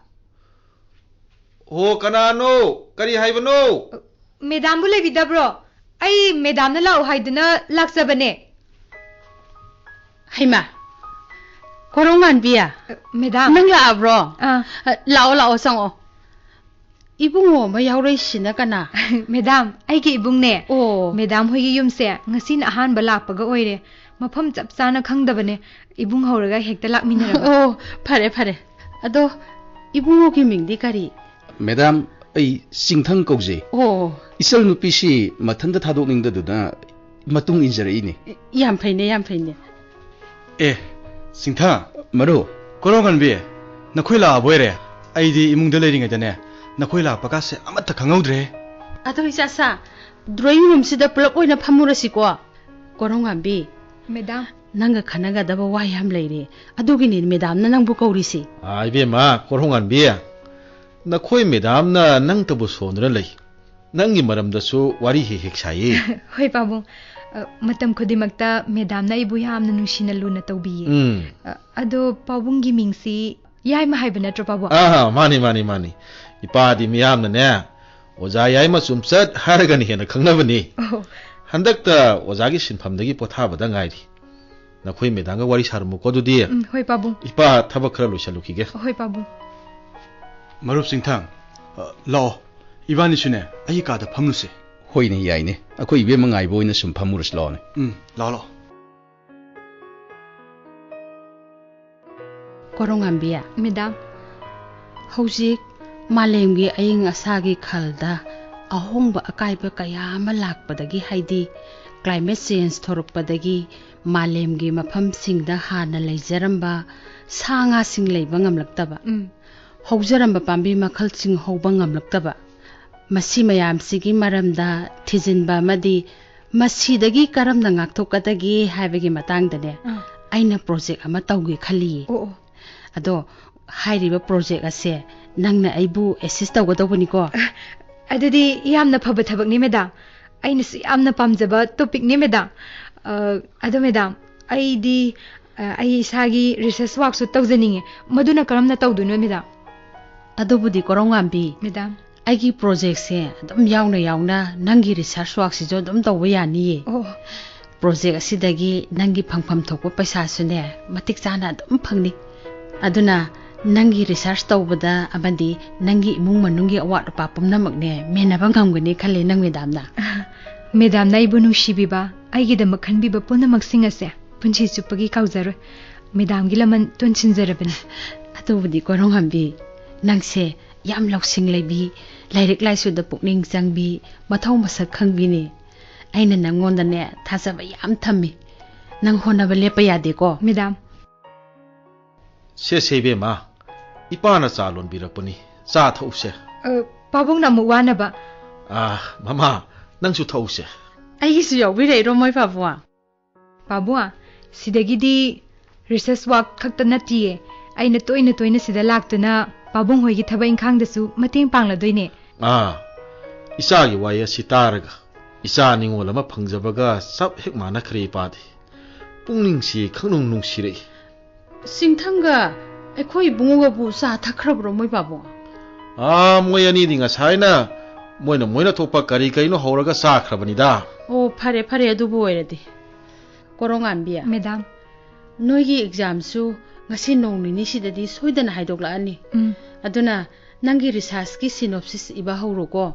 ꯑꯣ, ꯀꯅꯥꯅꯣ? ꯀꯔꯤ ꯍꯥꯏꯕꯅꯣ? ꯃꯦꯗꯥꯝꯕꯨ ꯂꯩꯕꯤꯗꯕ꯭ꯔꯣ? ꯑꯩ ꯃꯦꯗꯥꯝꯅ ꯂꯥꯛꯎ ꯍꯥꯏꯗꯨꯅ ꯂꯥꯛꯆꯕꯅꯦ꯫ ꯍꯩꯃꯥ, ꯀꯣꯔꯧꯉꯥꯟꯕꯤ, ꯃꯦꯗꯥꯝ꯫ ꯅꯪ ꯂꯥꯛꯑꯕ꯭ꯔꯣ? ꯑꯥ꯫ ꯂꯥꯛꯑꯣ, ꯂꯥꯛꯑꯣ, ꯆꯪꯉꯛꯑꯣ꯫ ꯏꯕꯨꯡꯉꯣ ꯑꯃ ꯌꯥꯎꯔꯛꯏꯁꯤꯅ ꯀꯅꯥ? ꯃꯦꯗꯥꯝ, ꯑꯩꯒꯤ ꯏꯕꯨꯡꯅꯦ꯫ ꯑꯣ꯫ ꯃꯦꯗꯥꯝ ꯍꯣꯏꯒꯤ ꯌꯨꯝꯁꯦ ꯉꯁꯤꯅ ꯑꯍꯥꯟꯕ ꯂꯥꯛꯄꯒ ꯑꯣꯏꯔꯦ꯫ ꯃꯐꯝ ꯆꯞ ꯆꯥꯅ ꯈꯪꯗꯕꯅꯦ꯫ ꯏꯕꯨꯡ ꯍꯧꯔꯒ ꯍꯦꯛꯇ ꯂꯥꯛꯃꯤꯟꯅꯔꯕ꯫ ꯑꯣ, ꯐꯔꯦ, ꯐꯔꯦ꯫ ꯑꯗꯣ ꯏꯕꯨꯡꯉꯣꯒꯤ ꯃꯤꯡꯗꯤ ꯀꯔꯤ? ꯃꯦꯗꯥꯝ, ꯑꯩ ꯆꯤꯡꯊꯪ ꯀꯧꯖꯩ꯫ ꯑꯣ꯫ ꯏꯆꯜ ꯅꯨꯄꯤꯁꯤ ꯃꯊꯟꯇ ꯊꯥꯗꯣꯛꯅꯤꯡꯗꯗꯨꯅ ꯃꯇꯨꯡ ꯏꯟꯖꯔꯛꯏꯅꯦ꯫ ꯌꯥꯝ ꯐꯩꯅꯦ, ꯌꯥꯝ ꯐꯩꯅꯦ꯫ ꯑꯦ, ꯆꯤꯡꯊꯪ꯫ ꯃꯔꯨꯞ꯫ ꯀꯣꯔꯧꯉꯥꯟꯕꯤ, ꯅꯈꯣꯏ ꯂꯥꯛꯑꯕ ꯑꯣꯏꯔꯦ꯫ ꯑꯩꯗꯤ ꯏꯃꯨꯡꯗ ꯂꯩꯔꯤꯉꯩꯗꯅꯦ, ꯅꯈꯣꯏ ꯂꯥꯛꯄ ꯀꯥꯁꯦ ꯑꯃꯠꯇ ꯈꯪꯍꯧꯗ꯭ꯔꯦ꯫ ꯑꯗꯣ ꯏꯆꯥꯁꯥ, drawing roomꯁꯤꯗ ꯄꯨꯂꯞ ꯑꯣꯏꯅ ꯐꯝꯃꯨꯔꯁꯤꯀꯣ꯫ ꯀꯣꯔꯧꯉꯥꯟꯕꯤ, ꯃꯦꯗꯥꯝ꯫ ꯅꯪꯒ ꯈꯟꯅꯒꯗꯕ ꯋꯥ ꯌꯥꯝ ꯂꯩꯔꯦ꯫ ꯑꯗꯨꯒꯤꯅꯤ ꯃꯦꯗꯥꯝꯅ ꯅꯪꯕꯨ ꯀꯧꯔꯤꯁꯤ꯫ ꯑꯥ, ꯏꯕꯦꯝꯃ, ꯀꯣꯔꯧꯉꯥꯟꯕꯤ, ꯅꯈꯣꯏ ꯃꯦꯗꯥꯝꯅ ꯅꯪꯇꯕꯨ ꯁꯣꯟꯗꯨꯅ ꯂꯩ꯫ ꯅꯪꯒꯤ ꯃꯔꯝꯗꯁꯨ ꯋꯥꯔꯤ ꯍꯦꯛ ꯍꯦꯛ ꯁꯥꯏꯌꯦ꯫ ꯍꯣꯏ, ꯄꯥꯕꯨꯡ꯫ ꯑ, ꯃꯇꯝ ꯈꯨꯗꯤꯡꯃꯛꯇ ꯃꯦꯗꯥꯝꯅ ꯑꯩꯕꯨ ꯌꯥꯝꯅ ꯅꯨꯡꯁꯤꯅ ꯂꯨꯅ ꯇꯧꯕꯤꯌꯦ꯫ ꯎꯝ꯫ ꯑ, ꯑꯗꯣ ꯄꯥꯕꯨꯡꯒꯤ ꯃꯤꯡꯁꯤ ꯌꯥꯏꯃ ꯍꯥꯏꯕ ꯅꯠꯇ꯭ꯔꯣ, ꯄꯥꯕꯨꯡ? ꯑꯥ, ꯃꯥꯅꯤ, ꯃꯥꯅꯤ, ꯃꯥꯅꯤ꯫ ꯏꯄꯥꯗꯤ ꯃꯤꯌꯥꯝꯅꯅꯦ, "ꯑꯣꯖꯥ ꯌꯥꯏꯃ ꯆꯨꯝꯆꯠ" ꯍꯥꯏꯔꯒꯅ ꯍꯦꯟꯅ ꯈꯪꯅꯕꯅꯤ꯫ ꯑꯣ꯫ ꯍꯟꯗꯛꯇ ꯑꯣꯖꯥꯒꯤ ꯁꯤꯟꯐꯝꯗꯒꯤ ꯄꯣꯊꯥꯕꯗ ꯉꯥꯏꯔꯤ꯫ ꯅꯈꯣꯏ ꯃꯦꯗꯥꯝꯒ ꯋꯥꯔꯤ ꯁꯥꯔꯝꯃꯨꯀꯣ ꯑꯗꯨꯗꯤ꯫ ꯎꯝ, ꯍꯣꯏ, ꯄꯥꯕꯨꯡ꯫ ꯏꯄꯥ ꯊꯕꯛ ꯈꯔ ꯂꯣꯏꯁꯤꯜꯂꯨꯈꯤꯒꯦ꯫ ꯍꯣꯏ, ꯄꯥꯕꯨꯡ꯫ ꯃꯔꯨꯞ ꯆꯤꯡꯊꯥꯡ, ꯑ, ꯂꯥꯛꯑꯣ꯫ ꯏꯕꯥꯅꯤꯁꯨꯅꯦ, ꯑꯩꯒꯤ ꯀꯥꯗ ꯐꯝꯂꯨꯁꯦ꯫ ꯍꯣꯏꯅꯦ, ꯌꯥꯏꯅꯦ꯫ ꯑꯩꯈꯣꯏ ꯏꯕꯦꯝꯃ ꯉꯥꯏꯕ ꯑꯣꯏꯅ ꯁꯨꯝ ꯐꯝꯃꯨꯔꯁꯤ ꯂꯥꯛꯑꯣꯅꯦ꯫ ꯎꯝ, ꯂꯥꯛꯑꯣ, ꯂꯥꯛꯑꯣ꯫ ꯀꯣꯔꯣꯉꯥꯝꯕꯤ, ꯃꯦꯗꯥꯝ꯫ ꯍꯧꯖꯤꯛ ꯃꯥꯂꯦꯝꯒꯤ ꯑꯏꯪ ꯑꯁꯥꯒꯤ ꯈꯜꯗ ꯑꯍꯣꯡꯕ ꯑꯀꯥꯏꯕ ꯀꯌꯥ ꯑꯃ ꯂꯥꯛꯄꯗꯒꯤ, ꯍꯥꯏꯗꯤ climate change ꯊꯣꯔꯛꯄꯗꯒꯤ ꯃꯥꯂꯦꯝꯒꯤ ꯃꯐꯝꯁꯤꯡꯗ ꯍꯥꯟꯅ ꯂꯩꯖꯔꯝꯕ ꯁꯥ ꯉꯥꯁꯤꯡ ꯂꯩꯕ ꯉꯝꯂꯛꯇꯕ, ꯎꯝ꯫ ꯍꯧꯖꯔꯝꯕ ꯄꯥꯝꯕꯤ ꯃꯈꯜꯁꯤꯡ ꯍꯧꯕ ꯉꯝꯂꯛꯇꯕ, ꯃꯁꯤ ꯃꯌꯥꯝꯁꯤꯒꯤ ꯃꯔꯝꯗ ꯊꯤꯖꯤꯟꯕ ꯑꯃꯗꯤ ꯃꯁꯤꯗꯒꯤ ꯀꯔꯝꯅ ꯉꯥꯛꯊꯣꯛꯀꯗꯒꯦ ꯍꯥꯏꯕꯒꯤ ꯃꯇꯥꯡꯗꯅꯦ, ꯑꯥ꯫ ꯑꯩꯅ project ꯑꯃ ꯇꯧꯒꯦ ꯈꯜꯂꯤꯌꯦ꯫ ꯑꯣ, ꯑꯣ꯫ ꯑꯗꯣ ꯍꯥꯏꯔꯤꯕ project ꯑꯁꯦ ꯅꯪꯅ ꯑꯩꯕꯨ assist ꯇꯧꯒꯗꯧꯕꯅꯤꯀꯣ꯫ ꯑꯗꯨꯗꯤ ꯌꯥꯝꯅ ꯐꯕ ꯊꯕꯛꯅꯤ, ꯃꯦꯗꯥꯝ꯫ ꯑꯩꯅꯁꯨ ꯌꯥꯝꯅ ꯄꯥꯝꯖꯕ topicꯅꯤ, ꯃꯦꯗꯥꯝ꯫ ꯑ, ꯑꯗꯣ, ꯃꯦꯗꯥꯝ, ꯑꯩꯗꯤ, ꯑ, ꯑꯩ ꯏꯁꯥꯒꯤ research workꯁꯨ ꯇꯧꯖꯅꯤꯡꯉꯦ꯫ ꯃꯗꯨꯅ ꯀꯔꯝꯅ ꯇꯧꯗꯣꯏꯅꯣ, ꯃꯦꯗꯥꯝ? ꯑꯗꯨꯕꯨꯗꯤ, ꯀꯣꯔꯧꯉꯥꯝꯕꯤ, ꯃꯦꯗꯥꯝ꯫ ꯑꯩꯒꯤ projectꯁꯦ ꯑꯗꯨꯝ ꯌꯥꯎꯅ ꯌꯥꯎꯅ ꯅꯪꯒꯤ research workꯁꯤꯁꯨ ꯑꯗꯨꯝ ꯇꯧꯕ ꯌꯥꯅꯤꯌꯦ꯫ ꯑꯣ꯫ Project ꯑꯁꯤꯗꯒꯤ ꯅꯪꯒꯤ ꯐꯪꯐꯝ ꯊꯣꯛꯄ ꯄꯩꯁꯥꯁꯨꯅꯦ, ꯃꯇꯤꯛ ꯆꯥꯅ ꯑꯗꯨꯝ ꯐꯪꯅꯤ꯫ ꯑꯗꯨꯅ ꯅꯪꯒꯤ research ꯇꯧꯕꯗ ꯑꯃꯗꯤ ꯅꯪꯒꯤ ꯏꯃꯨꯡ ꯃꯅꯨꯡꯒꯤ ꯑꯋꯥꯠ ꯑꯄꯥ ꯄꯨꯝꯅꯃꯛꯅꯦ, ꯃꯦꯟꯅꯕ ꯉꯝꯒꯅꯤ ꯈꯜꯂꯤ ꯅꯪ, ꯃꯦꯗꯥꯝꯅ꯫ ꯃꯦꯗꯥꯝꯅ ꯑꯩꯕꯨ ꯅꯨꯡꯁꯤꯕꯤꯕ, ꯑꯩꯒꯤꯗꯃꯛ ꯈꯟꯕꯤꯕ ꯄꯨꯝꯅꯃꯛꯁꯤꯡ ꯑꯁꯦ ꯄꯨꯟꯁꯤ ꯆꯨꯞꯄꯒꯤ ꯀꯥꯎꯖꯔꯣꯏ꯫ ꯃꯦꯗꯥꯝꯒꯤ ꯂꯃꯟ ꯇꯣꯟꯁꯤꯟꯖꯔꯕꯅꯤ꯫ ꯑꯗꯨꯕꯨꯗꯤ, ꯀꯣꯔꯧꯉꯥꯝꯕꯤ, ꯅꯪꯁꯦ ꯌꯥꯝ ꯂꯧꯁꯤꯡ ꯂꯩꯕꯤ, ꯂꯥꯏꯔꯤꯛ ꯂꯥꯏꯁꯨꯗ ꯄꯨꯛꯅꯤꯡ ꯆꯪꯕꯤ, ꯃꯊꯧ ꯃꯁꯛ ꯈꯪꯕꯤꯅꯤ꯫ ꯑꯩꯅ ꯅꯪꯉꯣꯟꯗꯅꯦ ꯊꯥꯖꯕ ꯌꯥꯝ ꯊꯝꯃꯤ꯫ ꯅꯪ ꯍꯣꯠꯅꯕ ꯂꯦꯞꯄ ꯌꯥꯗꯦꯀꯣ꯫ ꯃꯦꯗꯥꯝ꯫ ꯁꯦ, ꯁꯦ, ꯏꯕꯦꯝꯃ, ꯏꯄꯥꯅ ꯆꯥ ꯂꯣꯟꯕꯤꯔꯛꯄꯅꯤ, ꯆꯥ ꯊꯛꯎꯁꯦ꯫ ꯑ, ꯄꯥꯕꯨꯡꯅ ꯑꯃꯨꯛ ꯋꯥꯅꯕ꯫ ꯑ, ꯃꯃꯥ, ꯅꯪꯁꯨ ꯊꯛꯎꯁꯦ꯫ ꯑꯩꯒꯤꯁꯨ ꯌꯥꯎꯕꯤꯔꯛꯏꯔꯣ, ꯃꯣꯏ ꯄꯥꯕꯨꯡ? ꯄꯥꯕꯨꯡ, ꯁꯤꯗꯒꯤꯗꯤ research work ꯈꯛꯇ ꯅꯠꯇꯤꯌꯦ, ꯑꯩꯅ ꯇꯣꯏꯅ ꯇꯣꯏꯅ ꯁꯤꯗ ꯂꯥꯛꯇꯨꯅ ꯄꯥꯕꯨꯡ ꯍꯣꯏꯒꯤ ꯊꯕꯛ ꯏꯪꯈꯥꯡꯗꯁꯨ ꯃꯇꯦꯡ ꯄꯥꯡꯂꯗꯣꯏꯅꯦ꯫ ꯑꯥ, ꯏꯆꯥꯒꯤ ꯋꯥꯍꯩ ꯑꯁꯤ ꯇꯥꯔꯒ ꯏꯆꯥ ꯅꯤꯉꯣꯜ ꯑꯃ ꯐꯪꯖꯕꯒ ꯆꯞ ꯍꯦꯛ ꯃꯥꯟꯅꯈ꯭ꯔꯦ ꯏꯄꯥꯗꯤ꯫ ꯄꯨꯛꯅꯤꯡꯁꯤ ꯈꯪꯅꯨꯡ ꯅꯨꯡꯁꯤꯔꯛꯏ꯫ ꯁꯤꯡꯊꯪꯒ ꯑꯩꯈꯣꯏ ꯏꯕꯨꯡꯉꯣꯒꯕꯨ ꯆꯥ ꯊꯛꯈ꯭ꯔꯕ꯭ꯔꯣ ꯃꯣꯏ ꯄꯥꯕꯨꯡ? ꯑꯥ, ꯃꯣꯏ ꯑꯅꯤꯗꯤ ꯉꯁꯥꯏꯅ ꯃꯣꯏꯅ, ꯃꯣꯏꯅ ꯊꯣꯛꯄ ꯀꯔꯤ ꯀꯔꯤꯅꯣ ꯍꯧꯔꯒ ꯆꯥꯈ꯭ꯔꯕꯅꯤꯗ꯫ ꯑꯣ, ꯐꯔꯦ, ꯐꯔꯦ, ꯑꯗꯨꯕꯨ ꯑꯣꯏꯔꯗꯤ꯫ ꯀꯣꯔꯧꯉꯥꯟꯕꯤ, ꯃꯦꯗꯥꯝ꯫ ꯅꯣꯏꯒꯤ ꯑꯦꯛꯖꯥꯝꯁꯨ ꯉꯁꯤ ꯅꯣꯡ ꯅꯤꯅꯤꯁꯤꯗꯗꯤ ꯁꯣꯏꯗꯅ ꯍꯥꯏꯗꯣꯛꯂꯛꯑꯅꯤ꯫ ꯎꯝ꯫ ꯑꯗꯨꯅ ꯅꯪꯒꯤ ꯔꯤꯁꯥꯔꯆꯀꯤ synopsis ꯏꯕ ꯍꯧꯔꯣꯀꯣ꯫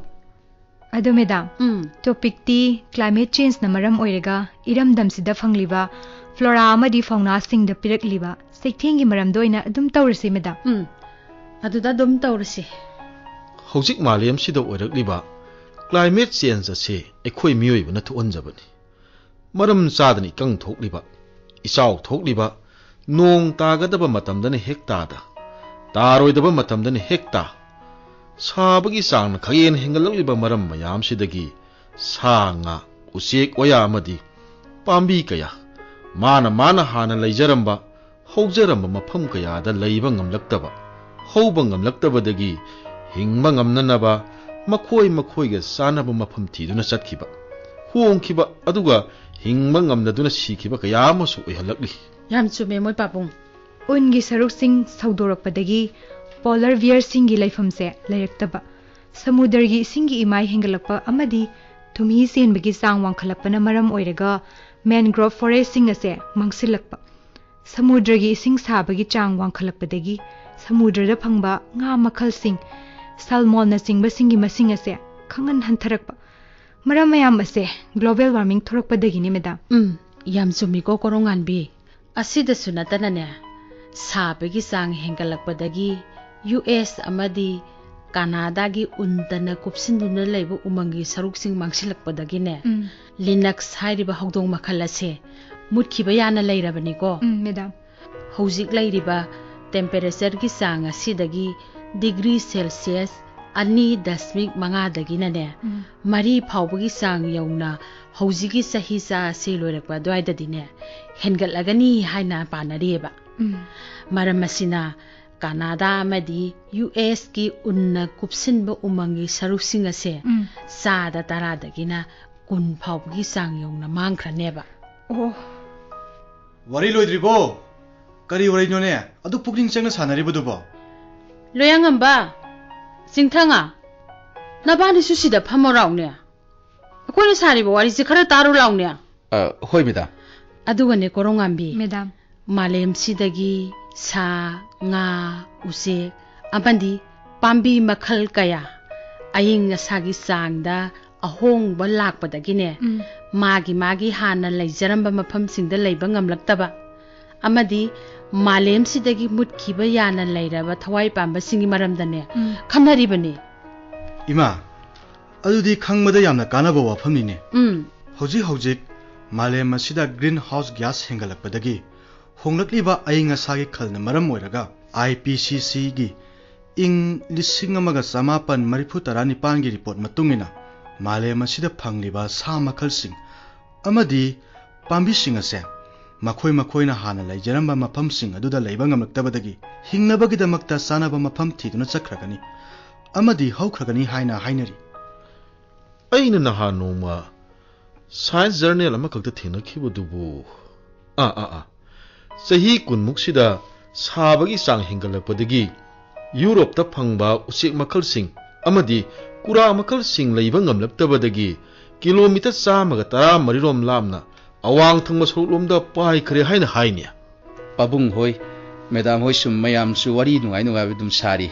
ꯑꯗꯣ ꯃꯦꯗꯥꯝ, ꯎꯝ꯫ ꯇꯣꯄꯤꯛꯇꯤ ꯀ꯭ꯂꯥꯏꯃꯦꯠ ꯆꯦꯟꯖꯅ ꯃꯔꯝ ꯑꯣꯏꯔꯒ ꯏꯔꯝꯗꯝꯁꯤꯗ ꯐꯪꯂꯤꯕ ꯐ꯭ꯂꯣꯔꯥ ꯑꯃꯗꯤ ꯐꯥꯎꯅꯥꯁꯤꯡꯗ ꯄꯤꯔꯛꯂꯤꯕ ꯆꯩꯊꯦꯡꯒꯤ ꯃꯔꯝꯗ ꯑꯣꯏꯅ ꯑꯗꯨꯝ ꯇꯧꯔꯁꯤ ꯃꯦꯗꯥꯝ꯫ ꯎꯝ, ꯑꯗꯨꯗ ꯑꯗꯨꯝ ꯇꯧꯔꯁꯤ꯫ ꯍꯧꯖꯤꯛ ꯃꯥꯂꯦꯝꯁꯤꯗ ꯑꯣꯏꯔꯛꯂꯤꯕ ꯀ꯭ꯂꯥꯏꯃꯦꯠ ꯆꯦꯟꯖ ꯑꯁꯤ ꯑꯩꯈꯣꯏ ꯃꯤꯑꯣꯏꯕꯅ ꯊꯣꯛꯍꯟꯖꯕꯅꯤ꯫ ꯃꯔꯝ ꯆꯥꯗꯅ ꯏꯀꯪ ꯊꯣꯛꯂꯤꯕ, ꯏꯆꯥꯎ ꯊꯣꯛꯂꯤꯕ, ꯅꯣꯡ ꯇꯥꯒꯗꯕ ꯃꯇꯝꯗꯅ ꯍꯦꯛ ꯇꯥꯗ, ꯇꯥꯔꯣꯏꯗꯕ ꯃꯇꯝꯗꯅ ꯍꯦꯛ ꯇꯥ, ꯁꯥꯕꯒꯤ ꯆꯥꯡꯅ ꯈꯥꯍꯦꯟ ꯍꯦꯟꯒꯠꯂꯛꯂꯤꯕ ꯃꯔꯝ ꯃꯌꯥꯝꯁꯤꯗꯒꯤ ꯁꯥ ꯉꯥ, ꯎꯆꯦꯛ ꯋꯥꯌꯥ ꯑꯃꯗꯤ ꯄꯥꯝꯕꯤ ꯀꯌꯥ ꯃꯥꯅ ꯃꯥꯅ ꯍꯥꯟꯅ ꯂꯩꯖꯔꯝꯕ, ꯍꯧꯖꯔꯝꯕ ꯃꯐꯝ ꯀꯌꯥꯗ ꯂꯩꯕ ꯉꯝꯂꯛꯇꯕ, ꯍꯧꯕ ꯉꯝꯂꯛꯇꯕꯗꯒꯤ ꯍꯤꯡꯕ ꯉꯝꯅꯅꯕ ꯃꯈꯣꯏ ꯃꯈꯣꯏꯒ ꯆꯥꯟꯅꯕ ꯃꯐꯝ ꯊꯤꯗꯨꯅ ꯆꯠꯈꯤꯕ, ꯍꯣꯡꯈꯤꯕ, ꯑꯗꯨꯒ ꯍꯤꯡꯕ ꯉꯝꯅꯗꯨꯅ ꯁꯤꯈꯤꯕ ꯀꯌꯥ ꯑꯃꯁꯨ ꯑꯣꯏꯍꯜꯂꯛꯂꯤ꯫ ꯌꯥꯝ ꯆꯨꯝꯃꯦ ꯃꯣꯏ ꯄꯥꯕꯨꯡ꯫ ꯎꯟꯒꯤ ꯁꯔꯨꯛꯁꯤꯡ ꯁꯧꯗꯣꯔꯛꯄꯗꯒꯤ ꯄꯣꯂꯔ ꯕꯤꯌꯔꯁꯤꯡꯒꯤ ꯂꯩꯐꯝꯁꯦ ꯂꯩꯔꯛꯇꯕ, ꯁꯃꯨꯗ꯭ꯔꯒꯤ ꯏꯁꯤꯡꯒꯤ ꯏꯃꯥꯏ ꯍꯦꯟꯒꯠꯂꯛꯄ ꯑꯃꯗꯤ ꯊꯨꯝꯍꯤ ꯆꯦꯟꯕꯒꯤ ꯆꯥꯡ ꯋꯥꯡꯈꯠꯂꯛꯄꯅ ꯃꯔꯝ ꯑꯣꯏꯔꯒ ꯃꯦꯟꯒ꯭ꯔꯣꯚ ꯐꯣꯔꯦꯁꯁꯤꯡ ꯑꯁꯦ ꯃꯥꯡꯁꯤꯜꯂꯛꯄ, ꯁꯃꯨꯗ꯭ꯔꯒꯤ ꯏꯁꯤꯡ ꯁꯥꯕꯒꯤ ꯆꯥꯡ ꯋꯥꯡꯈꯠꯂꯛꯄꯗꯒꯤ ꯁꯃꯨꯗ꯭ꯔꯗ ꯐꯪꯕ ꯉꯥ ꯃꯈꯜꯁꯤꯡ, ꯁꯜꯃꯣꯟꯅꯆꯤꯡꯕꯁꯤꯡꯒꯤ ꯃꯁꯤꯡ ꯑꯁꯦ ꯈꯪꯍꯟ ꯍꯟꯊꯔꯛꯄ, ꯃꯔꯝ ꯃꯌꯥꯝ ꯑꯁꯦ ꯒ꯭ꯂꯣꯕꯦꯜ ꯋꯥꯔꯃꯤꯡ ꯊꯣꯔꯛꯄꯗꯒꯤꯅꯤ ꯃꯦꯗꯥꯝ꯫ ꯎꯝ, ꯌꯥꯝ ꯆꯨꯝꯃꯤꯀꯣ ꯀꯣꯔꯧꯉꯥꯟꯕꯤ꯫ ꯑꯁꯤꯗꯁꯨ ꯅꯠꯇꯅꯅꯦ, ꯁꯥꯕꯒꯤ ꯆꯥꯡ ꯍꯦꯟꯒꯠꯂꯛꯄꯗꯒꯤ ꯌꯨ ꯑꯦꯁ ꯑꯃꯗꯤ ꯀꯅꯥꯗꯥꯒꯤ ꯎꯟꯗꯅ ꯀꯨꯞꯁꯤꯟꯗꯨꯅ ꯂꯩꯕ ꯎꯃꯪꯒꯤ ꯁꯔꯨꯛꯁꯤꯡ ꯃꯥꯡꯁꯤꯜꯂꯛꯄꯗꯒꯤꯅꯦ, ꯎꯝ꯫ ꯂꯤꯅꯛꯁ ꯍꯥꯏꯔꯤꯕ ꯍꯧꯗꯣꯡ ꯃꯈꯜ ꯑꯁꯦ ꯃꯨꯠꯈꯤꯕ ꯌꯥꯅ ꯂꯩꯔꯕꯅꯤꯀꯣ꯫ ꯎꯝ, ꯃꯦꯗꯥꯝ꯫ ꯍꯧꯖꯤꯛ ꯂꯩꯔꯤꯕ ꯇꯦꯝꯄꯦꯔꯦꯆꯔꯒꯤ ꯆꯥꯡ ꯑꯁꯤꯗꯒꯤ ꯗꯤꯒ꯭ꯔꯤ ꯁꯦꯜꯁꯤꯌꯁ ꯑꯅꯤ ꯗꯁꯃꯤꯛ ꯃꯉꯥꯗꯒꯤꯅꯅꯦ, ꯎꯝ꯫ ꯃꯔꯤ ꯐꯥꯎꯕꯒꯤ ꯆꯥꯡ ꯌꯧꯅ ꯍꯧꯖꯤꯛꯀꯤ ꯆꯍꯤ ꯆꯥ ꯑꯁꯤ ꯂꯣꯏꯔꯛꯄ ꯑꯗꯨꯋꯥꯏꯗꯗꯤꯅꯦ, ꯍꯦꯟꯒꯠꯂꯒꯅꯤ ꯍꯥꯏꯅ ꯄꯥꯅꯔꯤꯑꯕ꯫ ꯎꯝ꯫ ꯃꯔꯝ ꯑꯁꯤꯅ ꯀꯅꯥꯗꯥ ꯑꯃꯗꯤ ꯌꯨ ꯑꯦꯁꯀꯤ ꯎꯟꯅ ꯀꯨꯞꯁꯤꯟꯕ ꯎꯃꯪꯒꯤ ꯁꯔꯨꯛꯁꯤꯡ ꯑꯁꯦ ꯎꯝ꯫ ꯆꯥꯗ ꯇꯔꯥꯗꯒꯤꯅ ꯀꯨꯟ ꯐꯥꯎꯕꯒꯤ ꯆꯥꯡ ꯌꯧꯅ ꯃꯥꯡꯈ꯭ꯔꯅꯦꯕ꯫ ꯑꯣ꯫ ꯋꯥꯔꯤ ꯂꯣꯏꯗ꯭ꯔꯤꯕꯣ? ꯀꯔꯤ ꯋꯥꯔꯤꯅꯣꯅꯦ ꯑꯗꯨ ꯄꯨꯛꯅꯤꯡ ꯆꯪꯅ ꯁꯥꯟꯅꯔꯤꯕꯗꯨꯕꯣ? ꯂꯣꯌꯥꯉꯝꯕ, ꯆꯤꯡꯊꯪꯉ, ꯅꯕꯥꯅꯤꯁꯨ ꯁꯤꯗ ꯐꯝꯃꯣ ꯂꯥꯎꯅꯦ꯫ ꯑꯩꯈꯣꯏꯅ ꯁꯥꯔꯤꯕ ꯋꯥꯔꯤꯁꯦ ꯈꯔ ꯇꯥꯔꯨ ꯂꯥꯎꯅꯦ꯫ ꯑ, ꯍꯣꯏ ꯃꯦꯗꯥꯝ꯫ ꯑꯗꯨꯒꯅꯦ ꯀꯣꯔꯧꯉꯥꯟꯕꯤ, ꯃꯦꯗꯥꯝ꯫ ꯃꯥꯂꯦꯝꯁꯤꯗꯒꯤ ꯁꯥ, ꯉꯥ, ꯎꯆꯦꯛ ꯑꯃꯗꯤ ꯄꯥꯝꯕꯤ ꯃꯈꯜ ꯀꯌꯥ ꯑꯏꯪ ꯑꯁꯥꯒꯤ ꯆꯥꯡꯗ ꯑꯍꯣꯡꯕ ꯂꯥꯛꯄꯗꯒꯤꯅꯦ, ꯎꯝ꯫ ꯃꯥꯒꯤ ꯃꯥꯒꯤ ꯍꯥꯟꯅ ꯂꯩꯖꯔꯝꯕ ꯃꯐꯝꯁꯤꯡꯗ ꯂꯩꯕ ꯉꯝꯂꯛꯇꯕ ꯑꯃꯗꯤ ꯃꯥꯂꯦꯝꯁꯤꯗꯒꯤ ꯃꯨꯠꯈꯤꯕ ꯌꯥꯅ ꯂꯩꯔꯕ ꯊꯋꯥꯏ ꯄꯥꯟꯕꯁꯤꯡꯒꯤ ꯃꯔꯝꯗꯅꯦ ꯎꯝ꯫ ꯈꯟꯅꯔꯤꯕꯅꯤ꯫ ꯏꯃꯥ, ꯑꯗꯨꯗꯤ ꯈꯪꯕꯗ ꯌꯥꯝꯅ ꯀꯥꯟꯅꯕ ꯋꯥꯐꯝꯅꯤꯅꯦ꯫ ꯎꯝ꯫ ꯍꯧꯖꯤꯛ ꯍꯧꯖꯤꯛ ꯃꯥꯂꯦꯝ ꯑꯁꯤꯗ green house gas ꯍꯦꯟꯒꯠꯂꯛꯄꯗꯒꯤ ꯍꯣꯡꯂꯛꯂꯤꯕ ꯑꯏꯪ ꯑꯁꯥꯒꯤ ꯈꯜꯅ ꯃꯔꯝ ꯑꯣꯏꯔꯒ, IPCCꯒꯤ ꯏꯪ ꯂꯤꯁꯤꯡ ꯑꯃꯒ ꯆꯃꯥꯄꯟ ꯃꯔꯤꯐꯨ ꯇꯔꯥꯅꯤꯄꯥꯟꯒꯤ report ꯃꯇꯨꯡ ꯏꯟꯅ, ꯃꯥꯂꯦꯝ ꯑꯁꯤꯗ ꯐꯪꯂꯤꯕ ꯁꯥ ꯃꯈꯜꯁꯤꯡ ꯑꯃꯗꯤ ꯄꯥꯝꯕꯤꯁꯤꯡ ꯑꯁꯦ ꯃꯈꯣꯏ ꯃꯈꯣꯏꯅ ꯍꯥꯟꯅ ꯂꯩꯖꯔꯝꯕ ꯃꯐꯝꯁꯤꯡ ꯑꯗꯨꯗ ꯂꯩꯕ ꯉꯝꯂꯛꯇꯕꯗꯒꯤ ꯍꯤꯡꯅꯕꯒꯤꯗꯃꯛꯇ ꯆꯥꯅꯕ ꯃꯐꯝ ꯊꯤꯗꯨꯅ ꯆꯠꯈ꯭ꯔꯒꯅꯤ ꯑꯃꯗꯤ ꯍꯧꯈ꯭ꯔꯒꯅꯤ ꯍꯥꯏꯅ ꯍꯥꯏꯅꯔꯤ꯫ ꯑꯩꯅ ꯅꯍꯥꯟ ꯅꯣꯡꯃ Science Journal ꯑꯃꯈꯛꯇ ꯊꯦꯡꯅꯈꯤꯕꯗꯨꯕꯨ, ꯑꯥ, ꯑꯥ, ꯑꯥ, ꯆꯍꯤ ꯀꯨꯟꯃꯨꯛꯁꯤꯗ ꯁꯥꯕꯒꯤ ꯆꯥꯡ ꯍꯦꯟꯒꯠꯂꯛꯄꯗꯒꯤ ꯌꯨꯔꯣꯞꯇ ꯐꯪꯕ ꯎꯆꯦꯛ ꯃꯈꯜꯁꯤꯡ ꯑꯃꯗꯤ ꯀꯨꯔꯥ ꯃꯈꯜꯁꯤꯡ ꯂꯩꯕ ꯉꯝꯂꯛꯇꯕꯗꯒꯤ ꯀꯤꯂꯣꯃꯤꯇꯔ ꯆꯥꯝꯃꯒ ꯇꯔꯥꯃꯔꯤꯔꯣꯝ ꯂꯥꯞꯅ ꯑꯋꯥꯡ ꯊꯪꯕ ꯁꯔꯨꯛꯂꯣꯝꯗ ꯄꯥꯏꯈ꯭ꯔꯦ ꯍꯥꯏꯅ ꯍꯥꯏꯅꯦ꯫ ꯄꯥꯕꯨꯡ ꯍꯣꯏ, ꯃꯦꯗꯥꯝ ꯍꯣꯏ ꯁꯨꯝ ꯃꯌꯥꯝꯁꯨ ꯋꯥꯔꯤ ꯅꯨꯡꯉꯥꯏ ꯅꯨꯡꯉꯥꯏꯕ ꯑꯗꯨꯝ ꯁꯥꯔꯤ꯫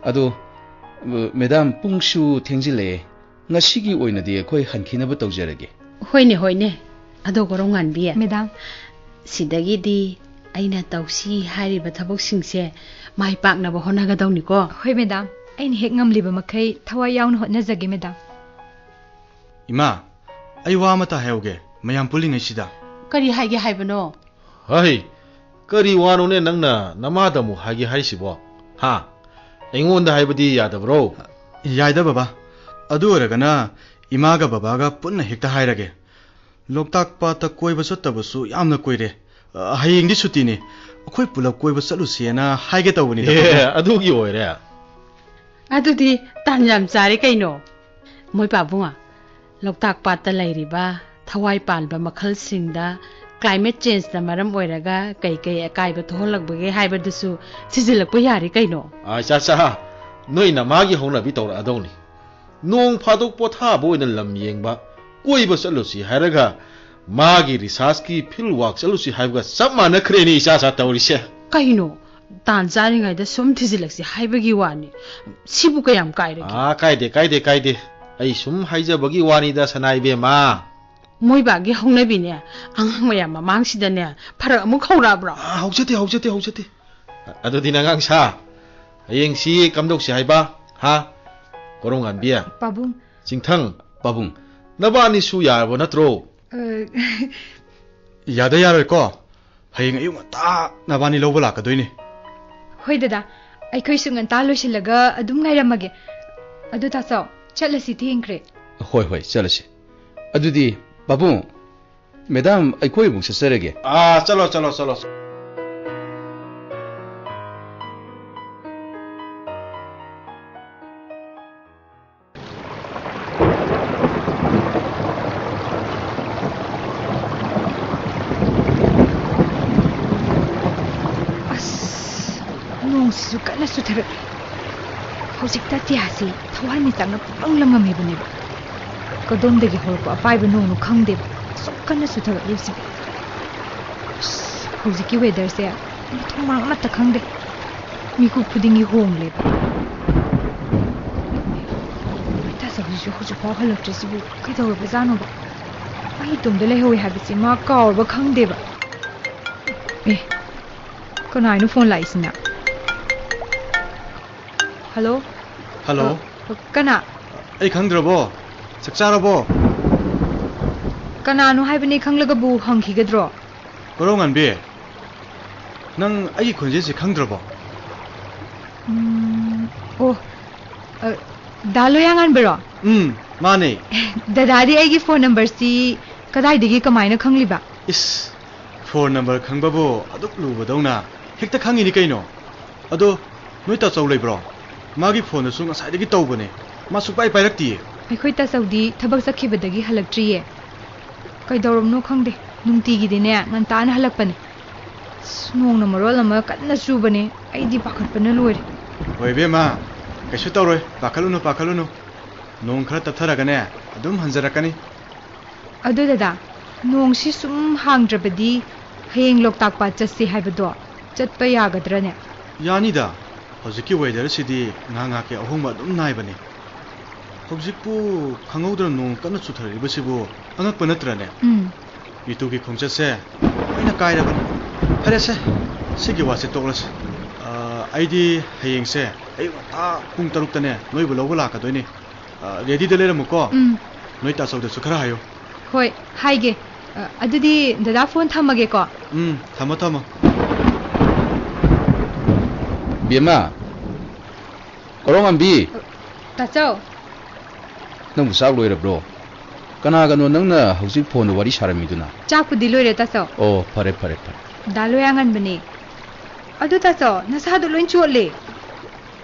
ꯑꯗꯣ, ꯑ, ꯃꯦꯗꯥꯝ, ꯄꯨꯡꯁꯨ ꯊꯦꯡꯖꯤꯜꯂꯛꯑꯦ꯫ ꯉꯁꯤꯒꯤ ꯑꯣꯏꯅꯗꯤ ꯑꯩꯈꯣꯏ ꯍꯟꯈꯤꯅꯕ ꯇꯧꯖꯔꯒꯦ꯫ ꯍꯣꯏꯅꯦ, ꯍꯣꯏꯅꯦ꯫ ꯑꯗꯣ ꯀꯣꯔꯧꯉꯥꯟꯕꯤ, ꯃꯦꯗꯥꯝ꯫ ꯁꯤꯗꯒꯤꯗꯤ ꯑꯩꯅ ꯇꯧꯁꯤ ꯍꯥꯏꯔꯤꯕ ꯊꯕꯛꯁꯤꯡꯁꯦ ꯃꯥꯏ ꯄꯥꯛꯅꯕ ꯍꯣꯠꯅꯒꯗꯧꯅꯤꯀꯣ꯫ ꯍꯣꯏ ꯃꯦꯗꯥꯝ, ꯑꯩꯅ ꯍꯦꯛ ꯉꯝꯂꯤꯕ ꯃꯈꯩ ꯊꯋꯥꯏ ꯌꯥꯎꯅ ꯍꯣꯠꯅꯖꯒꯦ ꯃꯦꯗꯥꯝ꯫ ꯏꯃꯥ, ꯑꯩ ꯋꯥ ꯑꯃꯇ ꯍꯥꯏꯍꯧꯒꯦ ꯃꯌꯥꯝ ꯄꯨꯜꯂꯤꯉꯩꯁꯤꯗ꯫ ꯀꯔꯤ ꯍꯥꯏꯒꯦ ꯍꯥꯏꯕꯅꯣ? ꯍꯩ, ꯀꯔꯤ ꯋꯥꯅꯣꯅꯦ ꯅꯪꯅ ꯅꯃꯥꯗ ꯑꯃꯨꯛ ꯍꯥꯏꯒꯦ ꯍꯥꯏꯔꯤꯁꯤꯕꯣ? ꯍꯥ? ꯑꯩꯉꯣꯟꯗ ꯍꯥꯏꯕꯗꯤ ꯌꯥꯗꯕ꯭ꯔꯣ? ꯌꯥꯏꯗ ꯕꯕꯥ, ꯑꯗꯨ ꯑꯣꯏꯔꯒꯅ ꯏꯃꯥꯒ ꯕꯕꯥꯒ ꯄꯨꯟꯅ ꯍꯦꯛꯇ ꯍꯥꯏꯔꯒꯦ꯫ ꯂꯣꯛꯇꯥꯛ ꯄꯥꯠꯇ ꯀꯣꯏꯕ ꯆꯠꯇꯕꯁꯨ ꯌꯥꯝꯅ ꯀꯨꯏꯔꯦ꯫ ꯑ, ꯍꯌꯦꯡꯗꯤ ꯁꯨꯇꯤꯅꯤ, ꯑꯩꯈꯣꯏ ꯄꯨꯂꯞ ꯀꯣꯏꯕ ꯆꯠꯂꯨꯁꯦꯅ ꯍꯥꯏꯒꯦ ꯇꯧꯕꯅꯤꯗ꯫ ꯑꯦ, ꯑꯗꯨꯒꯤ ꯑꯣꯏꯔꯦ꯫ ꯑꯗꯨꯗꯤ ꯇꯥꯟ ꯌꯥꯝ ꯆꯥꯔꯦ ꯀꯩꯅꯣ꯫ ꯃꯣꯏ ꯄꯥꯕꯨꯡ, ꯂꯣꯛꯇꯥꯛ ꯄꯥꯠꯇ ꯂꯩꯔꯤꯕ ꯊꯋꯥꯏ ꯄꯥꯟꯕ ꯃꯈꯜꯁꯤꯡꯗ climate changeꯅ ꯃꯔꯝ ꯑꯣꯏꯔꯒ ꯀꯩ ꯀꯩ ꯑꯀꯥꯏꯕ ꯊꯣꯛꯍꯜꯂꯛꯄꯒꯦ ꯍꯥꯏꯕꯗꯨꯁꯨ ꯊꯤꯖꯤꯜꯂꯛꯄ ꯌꯥꯔꯤ ꯀꯩꯅꯣ꯫ ꯑꯥ, ꯏꯆꯥꯆꯥ, ꯅꯣꯏ ꯅꯃꯥꯒꯤ ꯍꯧꯅꯕꯤ ꯇꯧꯔꯛꯑꯗꯧꯅꯤ꯫ ꯅꯣꯡ ꯐꯥꯗꯣꯛ ꯄꯣꯊꯥꯕ ꯑꯣꯏꯅ ꯂꯝ ꯌꯦꯡꯕ, ꯀꯣꯏꯕ ꯆꯠꯂꯨꯁꯤ ꯍꯥꯏꯔꯒ ꯃꯥꯒꯤ researchꯀꯤ field work ꯆꯠꯂꯨꯁꯤ ꯍꯥꯏꯕꯒ ꯆꯞ ꯃꯥꯟꯅꯈ꯭ꯔꯦꯅꯦ ꯏꯆꯥꯆꯥ ꯇꯧꯔꯤꯁꯦ꯫ ꯀꯩꯅꯣ? ꯇꯥꯟ ꯆꯥꯔꯤꯉꯩꯗ ꯁꯨꯝ ꯊꯤꯖꯤꯜꯂꯛꯁꯤ ꯍꯥꯏꯕꯒꯤ ꯋꯥꯅꯤ꯫ ꯁꯤꯕꯨ ꯀꯌꯥꯝ ꯀꯥꯏꯔꯒꯦ? ꯑꯥ, ꯀꯥꯏꯗꯦ, ꯀꯥꯏꯗꯦ, ꯀꯥꯏꯗꯦ꯫ ꯑꯩ ꯁꯨꯝ ꯍꯥꯏꯖꯕꯒꯤ ꯋꯥꯅꯤꯗ, ꯁꯅꯥ ꯏꯕꯦꯝꯃ꯫ ꯃꯣꯏ ꯕꯥꯒꯤ ꯍꯧꯅꯕꯤꯅꯦ, ꯑꯉꯥꯡ ꯃꯌꯥꯝ ꯃꯃꯥꯡꯁꯤꯗꯅꯦ ꯐꯔꯛ ꯑꯃꯨꯛ ꯍꯧꯔꯛꯑꯕ꯭ꯔꯣ? ꯑꯥ, ꯍꯧꯖꯗꯦ, ꯍꯧꯖꯗꯦ, ꯍꯧꯖꯗꯦ꯫ ꯑꯗꯨꯗꯤ ꯅꯉꯥꯡ ꯁꯥ, ꯍꯌꯦꯡꯁꯤ ꯀꯝꯗꯧꯁꯤ ꯍꯥꯏꯕ? ꯍꯥ? ꯀꯣꯔꯧꯉꯥꯟꯕꯤ? ꯄꯥꯕꯨꯡ꯫ ꯆꯤꯡꯊꯪ? ꯄꯥꯕꯨꯡ꯫ ꯅꯕꯥꯅꯤꯁꯨ ꯌꯥꯔꯕ ꯅꯠꯇ꯭ꯔꯣ? ꯑ, ꯌꯥꯗ ꯌꯥꯔꯣꯏꯀꯣ꯫ ꯍꯌꯦꯡ ꯑꯌꯨꯛ ꯉꯟꯇꯥ ꯅꯕꯥꯅꯤ ꯂꯧꯕ ꯂꯥꯛꯀꯗꯣꯏꯅꯤ꯫ ꯍꯣꯏ ꯗꯗꯥ, ꯑꯩꯈꯣꯏꯁꯨ ꯉꯟꯇꯥ ꯂꯣꯏꯁꯤꯜꯂꯒ ꯑꯗꯨꯝ ꯉꯥꯏꯔꯝꯃꯒꯦ꯫ ꯑꯗꯨ ꯇꯥꯆꯧ, ꯆꯠꯂꯁꯤ, ꯊꯦꯡꯈ꯭ꯔꯦ꯫ ꯍꯣꯏ, ꯍꯣꯏ, ꯆꯠꯂꯁꯤ꯫ ꯑꯗꯨꯗꯤ ꯄꯥꯕꯨꯡ, ꯃꯦꯗꯥꯝ, ꯑꯩꯈꯣꯏ ꯑꯃꯨꯛ ꯆꯠꯆꯔꯒꯦ꯫ ꯑꯥ, ꯆꯠꯂꯣ, ꯆꯠꯂꯣ, ꯆꯠꯂꯣ꯫ ꯑꯁ, ꯅꯣꯡꯁꯤꯁꯨ ꯀꯟꯅ ꯆꯨꯊꯔꯛꯏ꯫ ꯍꯧꯖꯤꯛꯇ ꯑꯇꯤꯌꯥꯁꯤ ꯊꯋꯥꯟꯃꯤꯆꯥꯛꯅ ꯄꯨꯡꯂꯪ ꯂꯪꯉꯝꯃꯤꯕꯅꯦꯕ꯫ ꯀꯗꯣꯝꯗꯒꯤ ꯍꯧꯔꯛꯄ ꯑꯄꯥꯏꯕ ꯅꯣꯡꯅꯣ ꯈꯪꯗꯦꯕ, ꯑꯁꯨꯛ ꯀꯟꯅ ꯆꯨꯊꯔꯛꯂꯤꯕꯁꯤꯕꯨ꯫ ꯑꯁ, ꯍꯧꯖꯤꯛꯀꯤ weatherꯁꯦ ꯃꯊꯣꯡ ꯃꯔꯝ ꯑꯃꯠꯇ ꯈꯪꯗꯦ꯫ ꯃꯤꯀꯨꯞ ꯈꯨꯗꯤꯡꯒꯤ ꯍꯣꯡꯂꯦꯕ꯫ ꯇꯥꯆꯧꯁꯤꯁꯨ ꯍꯧꯖꯤꯛꯐꯥꯎ ꯍꯜꯂꯛꯇ꯭ꯔꯤꯁꯤꯕꯨ ꯀꯩꯗꯧꯔꯕꯖꯥꯠꯅꯣꯕ? ꯑꯩ ꯏꯇꯣꯝꯗ ꯂꯩꯍꯧꯋꯦ ꯍꯥꯏꯕꯁꯤ ꯃꯥ ꯀꯥꯎꯔꯕ ꯈꯪꯗꯦꯕ꯫ ꯑꯦ, ꯀꯅꯥꯏꯅꯣ phone ꯂꯥꯛꯏꯁꯤꯅ? Hello? Hello? ꯑ, ꯀꯅꯥ? ꯑꯩ ꯈꯪꯗ꯭ꯔꯕꯣ? ꯆꯥꯛ ꯆꯥꯔꯕꯣ? ꯀꯅꯥꯅꯣ ꯍꯥꯏꯕꯅꯦ ꯈꯪꯂꯒꯕꯨ ꯍꯪꯈꯤꯒꯗ꯭ꯔꯣ? ꯀꯣꯔꯧꯉꯥꯟꯕꯤ, ꯅꯪ ꯑꯩꯒꯤ ꯈꯣꯟꯖꯦꯜꯁꯦ ꯈꯪꯗ꯭ꯔꯕꯣ? ꯎꯝ, ꯑꯣ, ꯑ, ꯗꯥ ꯂꯣꯌꯥꯉꯥꯟꯕꯔꯣ? ꯎꯝ, ꯃꯥꯅꯦ꯫ ꯗꯗꯥꯗꯤ ꯑꯩꯒꯤ phone numberꯁꯤ ꯀꯗꯥꯏꯗꯒꯤ ꯀꯃꯥꯏꯅ ꯈꯪꯂꯤꯕ? ꯏꯁ, phone number ꯈꯪꯕꯕꯨ ꯑꯗꯨꯛ ꯂꯨꯕꯗꯧꯅ ꯍꯦꯛꯇ ꯈꯪꯉꯤꯅꯤ ꯀꯩꯅꯣ꯫ ꯑꯗꯣ ꯅꯣꯏ ꯇꯥꯆꯧ ꯂꯩꯕ꯭ꯔꯣ? ꯃꯥꯒꯤ phoneꯗꯁꯨ ꯉꯁꯥꯏꯗꯒꯤ ꯇꯧꯕꯅꯦ, ꯃꯥ ꯁꯨꯛꯄꯥꯏ ꯄꯥꯏꯔꯛꯇꯤꯌꯦ꯫ ꯑꯩꯈꯣꯏ ꯇꯥꯆꯧꯗꯤ ꯊꯕꯛ ꯆꯠꯈꯤꯕꯗꯒꯤ ꯍꯜꯂꯛꯇ꯭ꯔꯤꯌꯦ꯫ ꯀꯩꯗꯧꯔꯕꯅꯣ ꯈꯪꯗꯦ, ꯅꯨꯡꯇꯤꯒꯤꯗꯤꯅꯦ ꯉꯟꯇꯥꯅ ꯍꯜꯂꯛꯄꯅꯦ꯫ ꯑꯁ, ꯅꯣꯡꯅ ꯃꯔꯣꯜ ꯑꯃ ꯀꯟꯅ ꯆꯨꯕꯅꯦ, ꯑꯩꯗꯤ ꯄꯥꯈꯠꯄꯅ ꯂꯣꯏꯔꯦ꯫ ꯍꯣꯏ ꯏꯕꯦꯝꯃ, ꯀꯩꯁꯨ ꯇꯧꯔꯣꯏ, ꯄꯥꯈꯠꯂꯨꯅꯨ, ꯄꯥꯈꯠꯂꯨꯅꯨ꯫ ꯅꯣꯡ ꯈꯔ ꯇꯞꯊꯔꯒꯅꯦ ꯑꯗꯨꯝ ꯍꯟꯖꯔꯛꯀꯅꯤ꯫ ꯑꯗꯨ ꯗꯗꯥ, ꯅꯣꯡꯁꯤ ꯁꯨꯝ ꯍꯥꯡꯗ꯭ꯔꯕꯗꯤ ꯍꯌꯦꯡ ꯂꯣꯛꯇꯥꯛ ꯄꯥꯠ ꯆꯠꯁꯤ ꯍꯥꯏꯕꯗꯣ ꯆꯠꯄ ꯌꯥꯒꯗ꯭ꯔꯅꯦ? ꯌꯥꯅꯤꯗ, ꯍꯧꯖꯤꯛꯀꯤ ꯋꯦꯗꯔꯁꯤꯗꯤ ꯉꯥꯏꯍꯥꯛ ꯉꯥꯏꯍꯥꯛꯀꯤ ꯑꯍꯣꯡꯕ ꯑꯗꯨꯝ ꯅꯥꯏꯕꯅꯤ꯫ ꯍꯧꯖꯤꯛꯄꯨ ꯈꯪꯍꯧꯗꯅ ꯅꯣꯡ ꯀꯟꯅ ꯆꯨꯊꯔꯛꯂꯤꯕꯁꯤꯕꯨ ꯑꯉꯛꯄ ꯅꯠꯇ꯭ꯔꯅꯦ? ꯎꯝ꯫ ꯔꯤꯇꯨꯒꯤ ꯈꯣꯡꯆꯠꯁꯦ ꯂꯣꯏꯅ ꯀꯥꯏꯔꯕꯅꯤ꯫ ꯐꯔꯦꯁꯦ, ꯁꯤꯒꯤ ꯋꯥꯁꯦ ꯇꯣꯛꯂꯁꯤ꯫ ꯑ, ꯑꯩꯗꯤ ꯍꯌꯦꯡꯁꯦ ꯑꯌꯨꯛ ꯉꯟꯇꯥ ꯄꯨꯡ ꯇꯔꯨꯛꯇꯅꯦ ꯅꯣꯏꯕꯨ ꯂꯧꯕ ꯂꯥꯛꯀꯗꯣꯏꯅꯤ꯫ ꯑ, ꯔꯦꯗꯤꯗ ꯂꯩꯔꯝꯃꯨꯀꯣ꯫ ꯎꯝ꯫ ꯅꯣꯏ ꯇꯥꯆꯧꯗꯁꯨ ꯈꯔ ꯍꯥꯏꯌꯨ꯫ ꯍꯣꯏ, ꯍꯥꯏꯒꯦ꯫ ꯑ, ꯑꯗꯨꯗꯤ ꯗꯗꯥ ꯐꯣꯟ ꯊꯝꯃꯒꯦꯀꯣ꯫ ꯎꯝ, ꯊꯝꯃꯣ, ꯊꯝꯃꯣ꯫ ꯕꯦꯝꯃ, ꯀꯣꯔꯧꯉꯥꯟꯕꯤ꯫ ꯇꯥꯆꯧ꯫ ꯅꯪꯕꯨ ꯆꯥꯛ ꯂꯣꯏꯔꯕ꯭ꯔꯣ? ꯀꯅꯥꯒꯅꯣ ꯅꯪꯅ ꯍꯧꯖꯤꯛ ꯐꯣꯟꯗ ꯋꯥꯔꯤ ꯁꯥꯔꯝꯃꯤꯗꯨꯅ? ꯆꯥꯛꯄꯨꯗꯤ ꯂꯣꯏꯔꯦ, ꯇꯥꯆꯧ꯫ ꯑꯣ, ꯐꯔꯦ, ꯐꯔꯦ, ꯐꯔꯦ꯫ ꯗꯥ ꯂꯣꯌꯥꯉꯟꯕꯅꯦ꯫ ꯑꯗꯨ ꯇꯥꯆꯧ, ꯅꯁꯥꯗꯣ ꯂꯣꯏ ꯆꯣꯠꯂꯦ꯫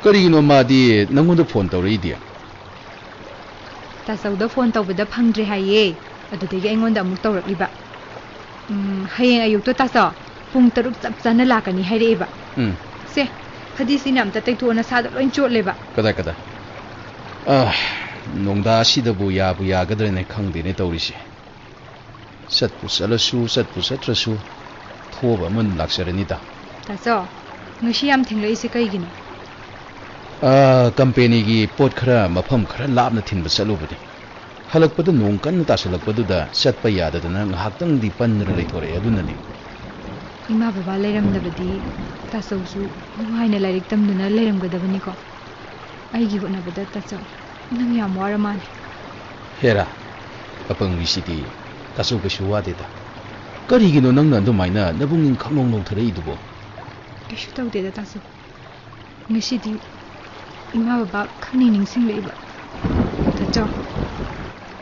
ꯀꯔꯤꯒꯤꯅꯣ ꯃꯥꯗꯤ ꯅꯪꯉꯣꯟꯗ ꯐꯣꯟ ꯇꯧꯔꯛꯏꯗꯤ? ꯇꯥꯆꯧꯗ ꯐꯣꯟ ꯇꯧꯕꯗ ꯐꯪꯗ꯭ꯔꯦ ꯍꯥꯏꯌꯦ, ꯑꯗꯨꯗꯒꯤ ꯑꯩꯉꯣꯟꯗ ꯑꯃꯨꯛ ꯇꯧꯔꯛꯂꯤꯕ꯫ ꯎꯝ, ꯍꯌꯦꯡ ꯑꯌꯨꯛꯇꯣ ꯇꯥꯆꯧ, ꯄꯨꯡ ꯇꯔꯨꯛ ꯆꯞ ꯆꯥꯅ ꯂꯥꯛꯀꯅꯤ ꯍꯥꯏꯔꯛꯑꯦꯕ꯫ ꯎꯝ꯫ ꯁꯦ, ꯐꯗꯤꯁꯤꯅ ꯑꯝꯇ ꯇꯩꯊꯣꯛꯑꯣ, ꯅꯁꯥꯗꯣ ꯂꯣꯏ ꯆꯣꯠꯂꯦꯕ꯫ ꯀꯗꯥꯏ, ꯀꯗꯥꯏ? ꯑꯥ, ꯅꯣꯡꯗꯥꯁꯤꯗꯕꯨ ꯌꯥꯕꯨ ꯌꯥꯒꯗ꯭ꯔꯅꯦ ꯈꯪꯗꯦꯅꯦ ꯇꯧꯔꯤꯁꯦ꯫ ꯆꯠꯄꯨ ꯆꯠꯂꯁꯨ, ꯆꯠꯄꯨ ꯆꯠꯇ꯭ꯔꯁꯨ, ꯊꯣꯛꯑꯕ ꯑꯃ ꯑꯗꯨꯝ ꯂꯥꯛꯆꯔꯅꯤꯗ꯫ ꯇꯥꯆꯧ, ꯉꯁꯤ ꯌꯥꯝ ꯊꯦꯡꯂꯛꯏꯁꯦ ꯀꯩꯒꯤꯅꯣ? ꯑꯥ, ꯀꯝꯄꯦꯅꯤꯒꯤ ꯄꯣꯠ ꯈꯔ ꯃꯐꯝ ꯈꯔ ꯂꯥꯞꯅ ꯊꯤꯟꯕ ꯆꯠꯂꯨꯕꯅꯤ꯫ ꯍꯜꯂꯛꯄꯗ ꯅꯣꯡ ꯀꯟꯅ ꯇꯥꯁꯜꯂꯛꯄꯗꯨꯗ ꯆꯠꯄ ꯌꯥꯗꯗꯅ ꯉꯥꯏꯍꯥꯛꯇꯪꯗꯤ ꯄꯟꯗꯅ ꯂꯩꯊꯣꯔꯛꯑꯦ, ꯑꯗꯨꯅꯅꯤ꯫ ꯏꯃꯥ ꯕꯕꯥ ꯂꯩꯔꯝꯗꯕꯗꯤ ꯇꯥꯆꯧꯁꯨ ꯅꯨꯡꯉꯥꯏꯅ ꯂꯥꯏꯔꯤꯛ ꯇꯝꯗꯨꯅ ꯂꯩꯔꯝꯒꯗꯕꯅꯤꯀꯣ꯫ ꯑꯩꯒꯤ ꯍꯣꯠꯅꯕꯗ ꯇꯥꯆꯧ, ꯅꯪ ꯌꯥꯝ ꯋꯥꯔ ꯃꯥꯜꯂꯦ꯫ ꯍꯦꯔꯥ, ꯑꯄꯪꯕꯤꯁꯤꯗꯤ꯫ ꯇꯥꯆꯧ ꯀꯩꯁꯨ ꯋꯥꯗꯦꯗ꯫ ꯀꯔꯤꯒꯤꯅꯣ ꯅꯪꯅ ꯑꯗꯨꯃꯥꯏꯅ ꯅꯕꯨꯛꯅꯤꯡ ꯈꯪꯅꯧ ꯅꯧꯊꯔꯛꯏꯗꯨꯕꯣ? ꯀꯩꯁꯨ ꯇꯧꯗꯦꯗ ꯇꯥꯆꯧ꯫ ꯉꯁꯤꯗꯤ ꯏꯃꯥ ꯕꯕꯥ ꯈꯪꯅꯤꯡ ꯅꯤꯡꯁꯤꯡꯂꯛꯏꯕ꯫ ꯇꯥꯆꯧ,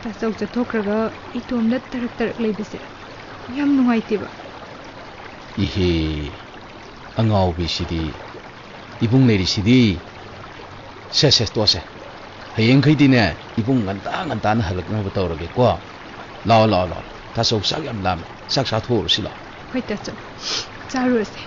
ꯇꯥꯆꯧ ꯆꯠꯊꯣꯛꯈ꯭ꯔꯒ ꯏꯇꯣꯝꯗ ꯇꯔꯛ ꯇꯔꯛ ꯂꯩꯕꯁꯦ ꯌꯥꯝ ꯅꯨꯡꯉꯥꯏꯇꯦꯕ꯫ ꯏꯍꯦ, ꯑꯉꯥꯎꯕꯤꯁꯤꯗꯤ꯫ ꯏꯕꯨꯡ ꯂꯩꯔꯤꯁꯤꯗꯤ꯫ ꯁꯦ, ꯁꯦ, ꯇꯣꯛꯑꯁꯦ꯫ ꯍꯌꯦꯡꯈꯩꯗꯤꯅꯦ, ꯏꯕꯨꯡ ꯉꯟꯇꯥ ꯉꯟꯇꯥꯅ ꯍꯜꯂꯛꯅꯕ ꯇꯧꯔꯒꯦꯀꯣ꯫ ꯂꯥꯛꯑꯣ, ꯂꯥꯛꯑꯣ, ꯂꯥꯛꯑꯣ꯫ ꯇꯥꯆꯧ ꯆꯥꯛ ꯌꯥꯝ ꯂꯥꯝꯃꯦ꯫ ꯆꯥꯛ ꯆꯥꯊꯣꯛꯎꯔꯁꯤ ꯂꯥꯛꯑꯣ꯫ ꯍꯣꯏ, ꯇꯥꯆꯧ꯫ ꯆꯥꯔꯨꯔꯁꯦ꯫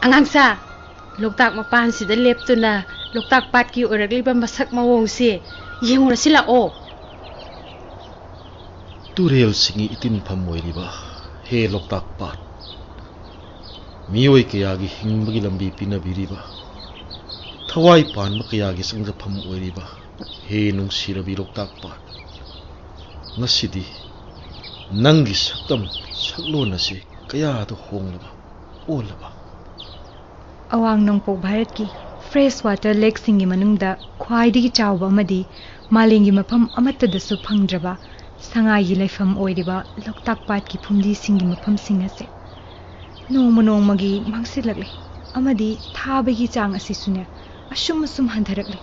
ꯑꯉꯥꯡꯁꯥ, ꯂꯣꯛꯇꯥꯛ ꯃꯄꯥꯟꯁꯤꯗ ꯂꯦꯞꯇꯨꯅ ꯂꯣꯛꯇꯥꯛ ꯄꯥꯠꯀꯤ ꯑꯣꯏꯔꯛꯂꯤꯕ ꯃꯁꯛ ꯃꯑꯣꯡꯁꯦ ꯌꯦꯡꯉꯨꯔꯁꯤ ꯂꯥꯛꯑꯣ꯫ ꯇꯨꯔꯦꯜꯁꯤꯡꯒꯤ ꯏꯇꯤꯟꯐꯝ ꯑꯣꯏꯔꯤꯕ ꯍꯦ ꯂꯣꯛꯇꯥꯛ ꯄꯥꯠ, ꯃꯤꯑꯣꯏ ꯀꯌꯥꯒꯤ ꯍꯤꯡꯕꯒꯤ ꯂꯝꯕꯤ ꯄꯤꯅꯕꯤꯔꯤꯕ, ꯊꯋꯥꯏ ꯄꯥꯟꯕ ꯀꯌꯥꯒꯤ ꯆꯪꯖꯐꯝ ꯑꯣꯏꯔꯤꯕ ꯍꯦ ꯅꯨꯡꯁꯤꯔꯕꯤ ꯂꯣꯛꯇꯥꯛ ꯄꯥꯠ, ꯉꯁꯤꯗꯤ ꯅꯪꯒꯤ ꯁꯛꯇꯝ ꯁꯛꯂꯣꯟ ꯑꯁꯤ ꯀꯌꯥꯗ ꯍꯣꯡꯂꯕ, ꯑꯣꯜꯂꯕ꯫ ꯑꯋꯥꯡ ꯅꯣꯡꯄꯣꯛ ꯚꯥꯔꯠꯀꯤ ꯐ꯭ꯔꯦꯁ ꯋꯥꯇꯔ ꯂꯦꯛꯁꯤꯡꯒꯤ ꯃꯅꯨꯡꯗ ꯈ꯭ꯋꯥꯏꯗꯒꯤ ꯆꯥꯎꯕ ꯑꯃꯗꯤ ꯃꯥꯂꯦꯝꯒꯤ ꯃꯐꯝ ꯑꯃꯠꯇꯗꯁꯨ ꯐꯪꯗ꯭ꯔꯕ ꯁꯉꯥꯏꯒꯤ ꯂꯩꯐꯝ ꯑꯣꯏꯔꯤꯕ ꯂꯣꯛꯇꯥꯛ ꯄꯥꯠꯀꯤ ꯐꯨꯝꯗꯤꯁꯤꯡꯒꯤ ꯃꯐꯝꯁꯤꯡ ꯑꯁꯦ ꯅꯣꯡꯃ ꯅꯣꯡꯃꯒꯤ ꯃꯥꯡꯁꯤꯜꯂꯛꯂꯤ ꯑꯃꯗꯤ ꯊꯥꯕꯒꯤ ꯆꯥꯡ ꯑꯁꯤꯁꯨꯅꯦ ꯑꯁꯨꯝ ꯑꯁꯨꯝ ꯍꯟꯊꯔꯛꯂꯤ꯫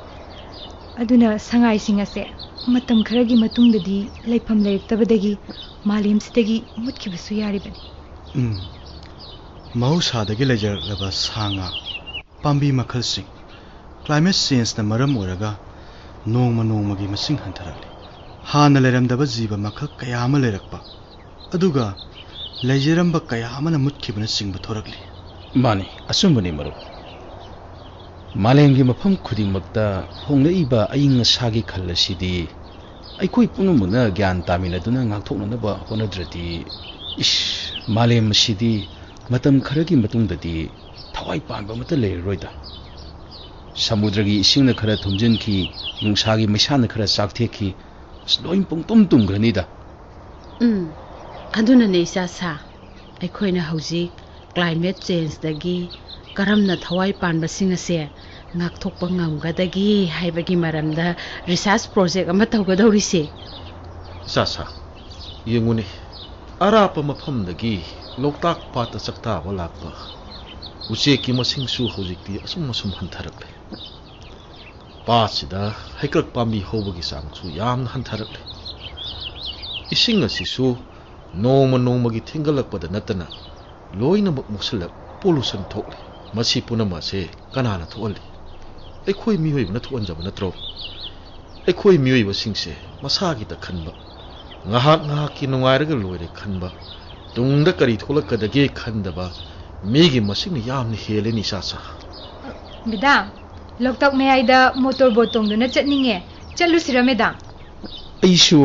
ꯑꯗꯨꯅ ꯁꯉꯥꯏꯁꯤꯡ ꯑꯁꯦ ꯃꯇꯝ ꯈꯔꯒꯤ ꯃꯇꯨꯡꯗꯗꯤ ꯂꯩꯐꯝ ꯂꯩꯔꯛꯇꯕꯗꯒꯤ ꯃꯥꯂꯦꯝꯁꯤꯗꯒꯤ ꯃꯨꯠꯈꯤꯕꯁꯨ ꯌꯥꯔꯤꯕꯅꯤ꯫ ꯎꯝ, ꯃꯍꯧꯁꯥꯗꯒꯤ ꯂꯩꯖꯔꯛꯂꯕ ꯁꯥ ꯉꯥ, ꯄꯥꯝꯕꯤ ꯃꯈꯜꯁꯤꯡ, ꯀ꯭ꯂꯥꯏꯃꯦꯠ ꯆꯦꯟꯖꯅ ꯃꯔꯝ ꯑꯣꯏꯔꯒ ꯅꯣꯡꯃ ꯅꯣꯡꯃꯒꯤ ꯃꯁꯤꯡ ꯍꯟꯊꯔꯛꯂꯤ꯫ ꯍꯥꯟꯅ ꯂꯩꯔꯝꯗꯕ ꯖꯤꯕ ꯃꯈꯜ ꯀꯌꯥ ꯑꯃ ꯂꯩꯔꯛꯄ, ꯑꯗꯨꯒ ꯂꯩꯖꯔꯝꯕ ꯀꯌꯥ ꯑꯃꯅ ꯃꯨꯠꯈꯤꯕꯅꯆꯤꯡꯕ ꯊꯣꯔꯛꯂꯤ꯫ ꯃꯥꯅꯤ, ꯑꯆꯨꯝꯕꯅꯤ ꯃꯔꯨꯞ꯫ ꯃꯥꯂꯦꯝꯒꯤ ꯃꯐꯝ ꯈꯨꯗꯤꯡꯃꯛꯇ ꯍꯣꯡꯂꯛꯏꯕ ꯑꯏꯪ ꯑꯁꯥꯒꯤ ꯈꯜ ꯑꯁꯤꯗꯤ ꯑꯩꯈꯣꯏ ꯄꯨꯝꯅꯃꯛꯅ ꯒ꯭ꯌꯥꯟ ꯇꯥꯃꯤꯟꯅꯗꯨꯅ ꯉꯥꯛꯊꯣꯛꯅꯅꯕ ꯍꯣꯠꯅꯗ꯭ꯔꯗꯤ, ꯏꯁ, ꯃꯥꯂꯦꯝ ꯑꯁꯤꯗꯤ ꯃꯇꯝ ꯈꯔꯒꯤ ꯃꯇꯨꯡꯗꯗꯤ ꯊꯋꯥꯏ ꯄꯥꯟꯕ ꯑꯃꯠꯇ ꯂꯩꯔꯔꯣꯏꯗ꯫ ꯁꯃꯨꯗ꯭ꯔꯒꯤ ꯏꯁꯤꯡꯅ ꯈꯔ ꯊꯨꯝꯖꯤꯟꯈꯤ, ꯅꯨꯡꯁꯥꯒꯤ ꯃꯩꯁꯥꯅ ꯈꯔ ꯆꯥꯛꯊꯦꯛꯈꯤ, ꯑꯁ, ꯂꯣꯏ ꯄꯨꯡꯇꯨꯝ ꯇꯨꯝꯈ꯭ꯔꯅꯤꯗ꯫ ꯎꯝ, ꯑꯗꯨꯅꯅꯦ ꯏꯆꯥ ꯁꯥ, ꯑꯩꯈꯣꯏꯅ ꯍꯧꯖꯤꯛ ꯀ꯭ꯂꯥꯏꯃꯦꯠ ꯆꯦꯟꯖꯇꯒꯤ ꯀꯔꯝꯅ ꯊꯋꯥꯏ ꯄꯥꯟꯕꯁꯤꯡ ꯑꯁꯦ ꯉꯥꯛꯊꯣꯛꯄ ꯉꯝꯒꯗꯒꯦ ꯍꯥꯏꯕꯒꯤ ꯃꯔꯝꯗ research project ꯑꯃ ꯇꯧꯒꯗꯧꯔꯤꯁꯦ꯫ ꯏꯆꯥꯁꯥ, ꯌꯦꯡꯉꯨꯅꯦ, ꯑꯔꯥꯞꯄ ꯃꯐꯝꯗꯒꯤ ꯂꯣꯛꯇꯥꯛ ꯄꯥꯠꯇ ꯆꯥꯛꯇꯥꯕ ꯂꯥꯛꯄ ꯎꯆꯦꯛꯀꯤ ꯃꯁꯤꯡꯁꯨ ꯍꯧꯖꯤꯛꯇꯤ ꯑꯁꯨꯝ ꯑꯁꯨꯝ ꯍꯟꯊꯔꯛꯂꯦ꯫ ꯄꯥꯠꯁꯤꯗ ꯍꯩꯀ꯭ꯔꯛ ꯄꯥꯝꯕꯤ ꯍꯧꯕꯒꯤ ꯆꯥꯡꯁꯨ ꯌꯥꯝꯅ ꯍꯟꯊꯔꯛꯂꯦ꯫ ꯏꯁꯤꯡ ꯑꯁꯤꯁꯨ ꯅꯣꯡꯃ ꯅꯣꯡꯃꯒꯤ ꯊꯦꯡꯒꯠꯂꯛꯄꯗ ꯅꯠꯇꯅ ꯂꯣꯏꯅꯃꯛ ꯃꯣꯠꯁꯤꯜꯂꯛ, pollution ꯊꯣꯛꯂꯤ꯫ ꯃꯁꯤ ꯄꯨꯝꯅꯃꯛ ꯑꯁꯦ ꯀꯅꯥꯅ ꯊꯣꯛꯍꯜꯂꯤ? ꯑꯩꯈꯣꯏ ꯃꯤꯑꯣꯏꯕꯅ ꯊꯣꯛꯍꯟꯖꯕ ꯅꯠꯇ꯭ꯔꯣ? ꯑꯩꯈꯣꯏ ꯃꯤꯑꯣꯏꯕꯁꯤꯡꯁꯦ ꯃꯁꯥꯒꯤꯗ ꯈꯟꯕ, ꯉꯥꯏꯍꯥꯛ ꯉꯥꯏꯍꯥꯛꯀꯤ ꯅꯨꯡꯉꯥꯏꯔꯒ ꯂꯣꯏꯔꯦ ꯈꯟꯕ, ꯇꯨꯡꯗ ꯀꯔꯤ ꯊꯣꯛꯂꯛꯀꯗꯒꯦ ꯈꯟꯗꯕ ꯃꯤꯒꯤ ꯃꯁꯤꯡꯅ ꯌꯥꯝꯅ ꯍꯦꯜꯂꯦ, ꯅꯤꯁꯥꯁꯥ꯫ ꯃꯦꯗꯥꯝ, ꯂꯣꯛꯇꯥꯛ ꯃꯌꯥꯏꯗ motor boat ꯇꯣꯡꯗꯨꯅ ꯆꯠꯅꯤꯡꯉꯦ꯫ ꯆꯠꯂꯨꯁꯤꯔ, ꯃꯦꯗꯥꯝ? ꯑꯩꯁꯨ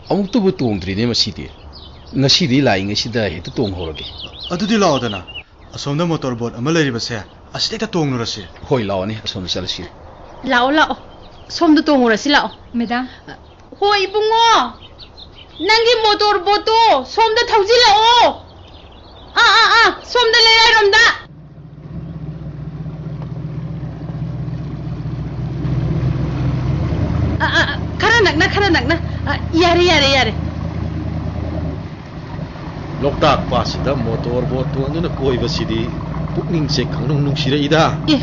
ꯑꯃꯨꯛꯇꯕꯨ ꯇꯣꯡꯗ꯭ꯔꯤꯅꯦ ꯃꯁꯤꯗꯤ꯫ ꯉꯁꯤꯗꯤ ꯂꯥꯛꯏꯉꯩꯁꯤꯗ ꯍꯦꯛꯇ ꯇꯣꯡꯍꯧꯔꯒꯦ꯫ ꯑꯗꯨꯗꯤ ꯂꯥꯛꯑꯣꯗꯅ, ꯑꯁꯣꯝꯗ motor boat ꯑꯃ ꯂꯩꯔꯤꯕꯁꯦ, ꯑꯁꯤꯗ ꯍꯦꯛꯇ ꯇꯣꯡꯂꯨꯔꯁꯤ꯫ ꯍꯣꯏ, ꯂꯥꯛꯑꯣꯅꯦ, ꯑꯁꯣꯝꯗ ꯆꯠꯂꯁꯤ꯫ ꯂꯥꯛꯑꯣ, ꯂꯥꯛꯑꯣ, ꯁꯣꯝꯗ ꯇꯣꯡꯉꯨꯔꯁꯤ ꯂꯥꯛꯑꯣ꯫ ꯃꯦꯗꯥꯝ꯫ ꯍꯣꯏ ꯏꯕꯨꯡꯉꯣ, ꯅꯪꯒꯤ motor boat ꯇꯣ ꯁꯣꯝꯗ ꯊꯧꯖꯤꯜꯂꯛꯑꯣ꯫ ꯑꯥ, ꯑꯥ, ꯑꯥ, ꯁꯣꯝꯗ ꯂꯩꯔꯥꯏꯔꯣꯝꯗ꯫ ꯑꯥ, ꯑꯥ, ꯑꯥ, ꯈꯔ ꯅꯛꯅ, ꯈꯔ ꯅꯛꯅ꯫ ꯑꯥ, ꯌꯥꯔꯦ, ꯌꯥꯔꯦ, ꯌꯥꯔꯦ꯫ ꯂꯣꯛꯇꯥꯛ ꯄꯥꯠꯁꯤꯗ motor boat ꯇꯣꯡꯗꯨꯅ ꯀꯣꯏꯕꯁꯤꯗꯤ ꯄꯨꯛꯅꯤꯡꯁꯦ ꯈꯪꯅꯨꯡ ꯅꯨꯡꯁꯤꯔꯛꯏꯗ꯫ ꯑꯦ,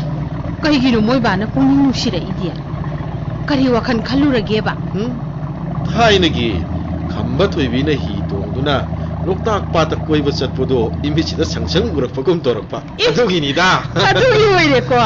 ꯀꯩꯒꯤꯅꯣ ꯃꯣꯏ ꯕꯥꯅ ꯄꯨꯛꯅꯤꯡ ꯅꯨꯡꯁꯤꯔꯛꯏꯗꯤ? ꯀꯔꯤ ꯋꯥꯈꯜ ꯈꯜꯂꯨꯔꯒꯦꯕ? ꯎꯝ? ꯊꯥꯏꯅꯒꯤ ꯈꯝꯕ ꯊꯣꯏꯕꯤꯅ ꯍꯤ ꯇꯣꯡꯗꯨꯅ ꯂꯣꯛꯇꯥꯛ ꯄꯥꯠꯇ ꯀꯣꯏꯕ ꯆꯠꯄꯗꯣ ꯏꯃꯤꯠꯁꯤꯗ ꯁꯪ ꯁꯪ ꯎꯔꯛꯄꯒꯨꯝ ꯇꯧꯔꯛꯄ꯫ ꯑꯦ! ꯑꯗꯨꯒꯤꯅꯤꯗ꯫ ꯑꯗꯨꯒꯤ ꯑꯣꯏꯔꯦꯀꯣ꯫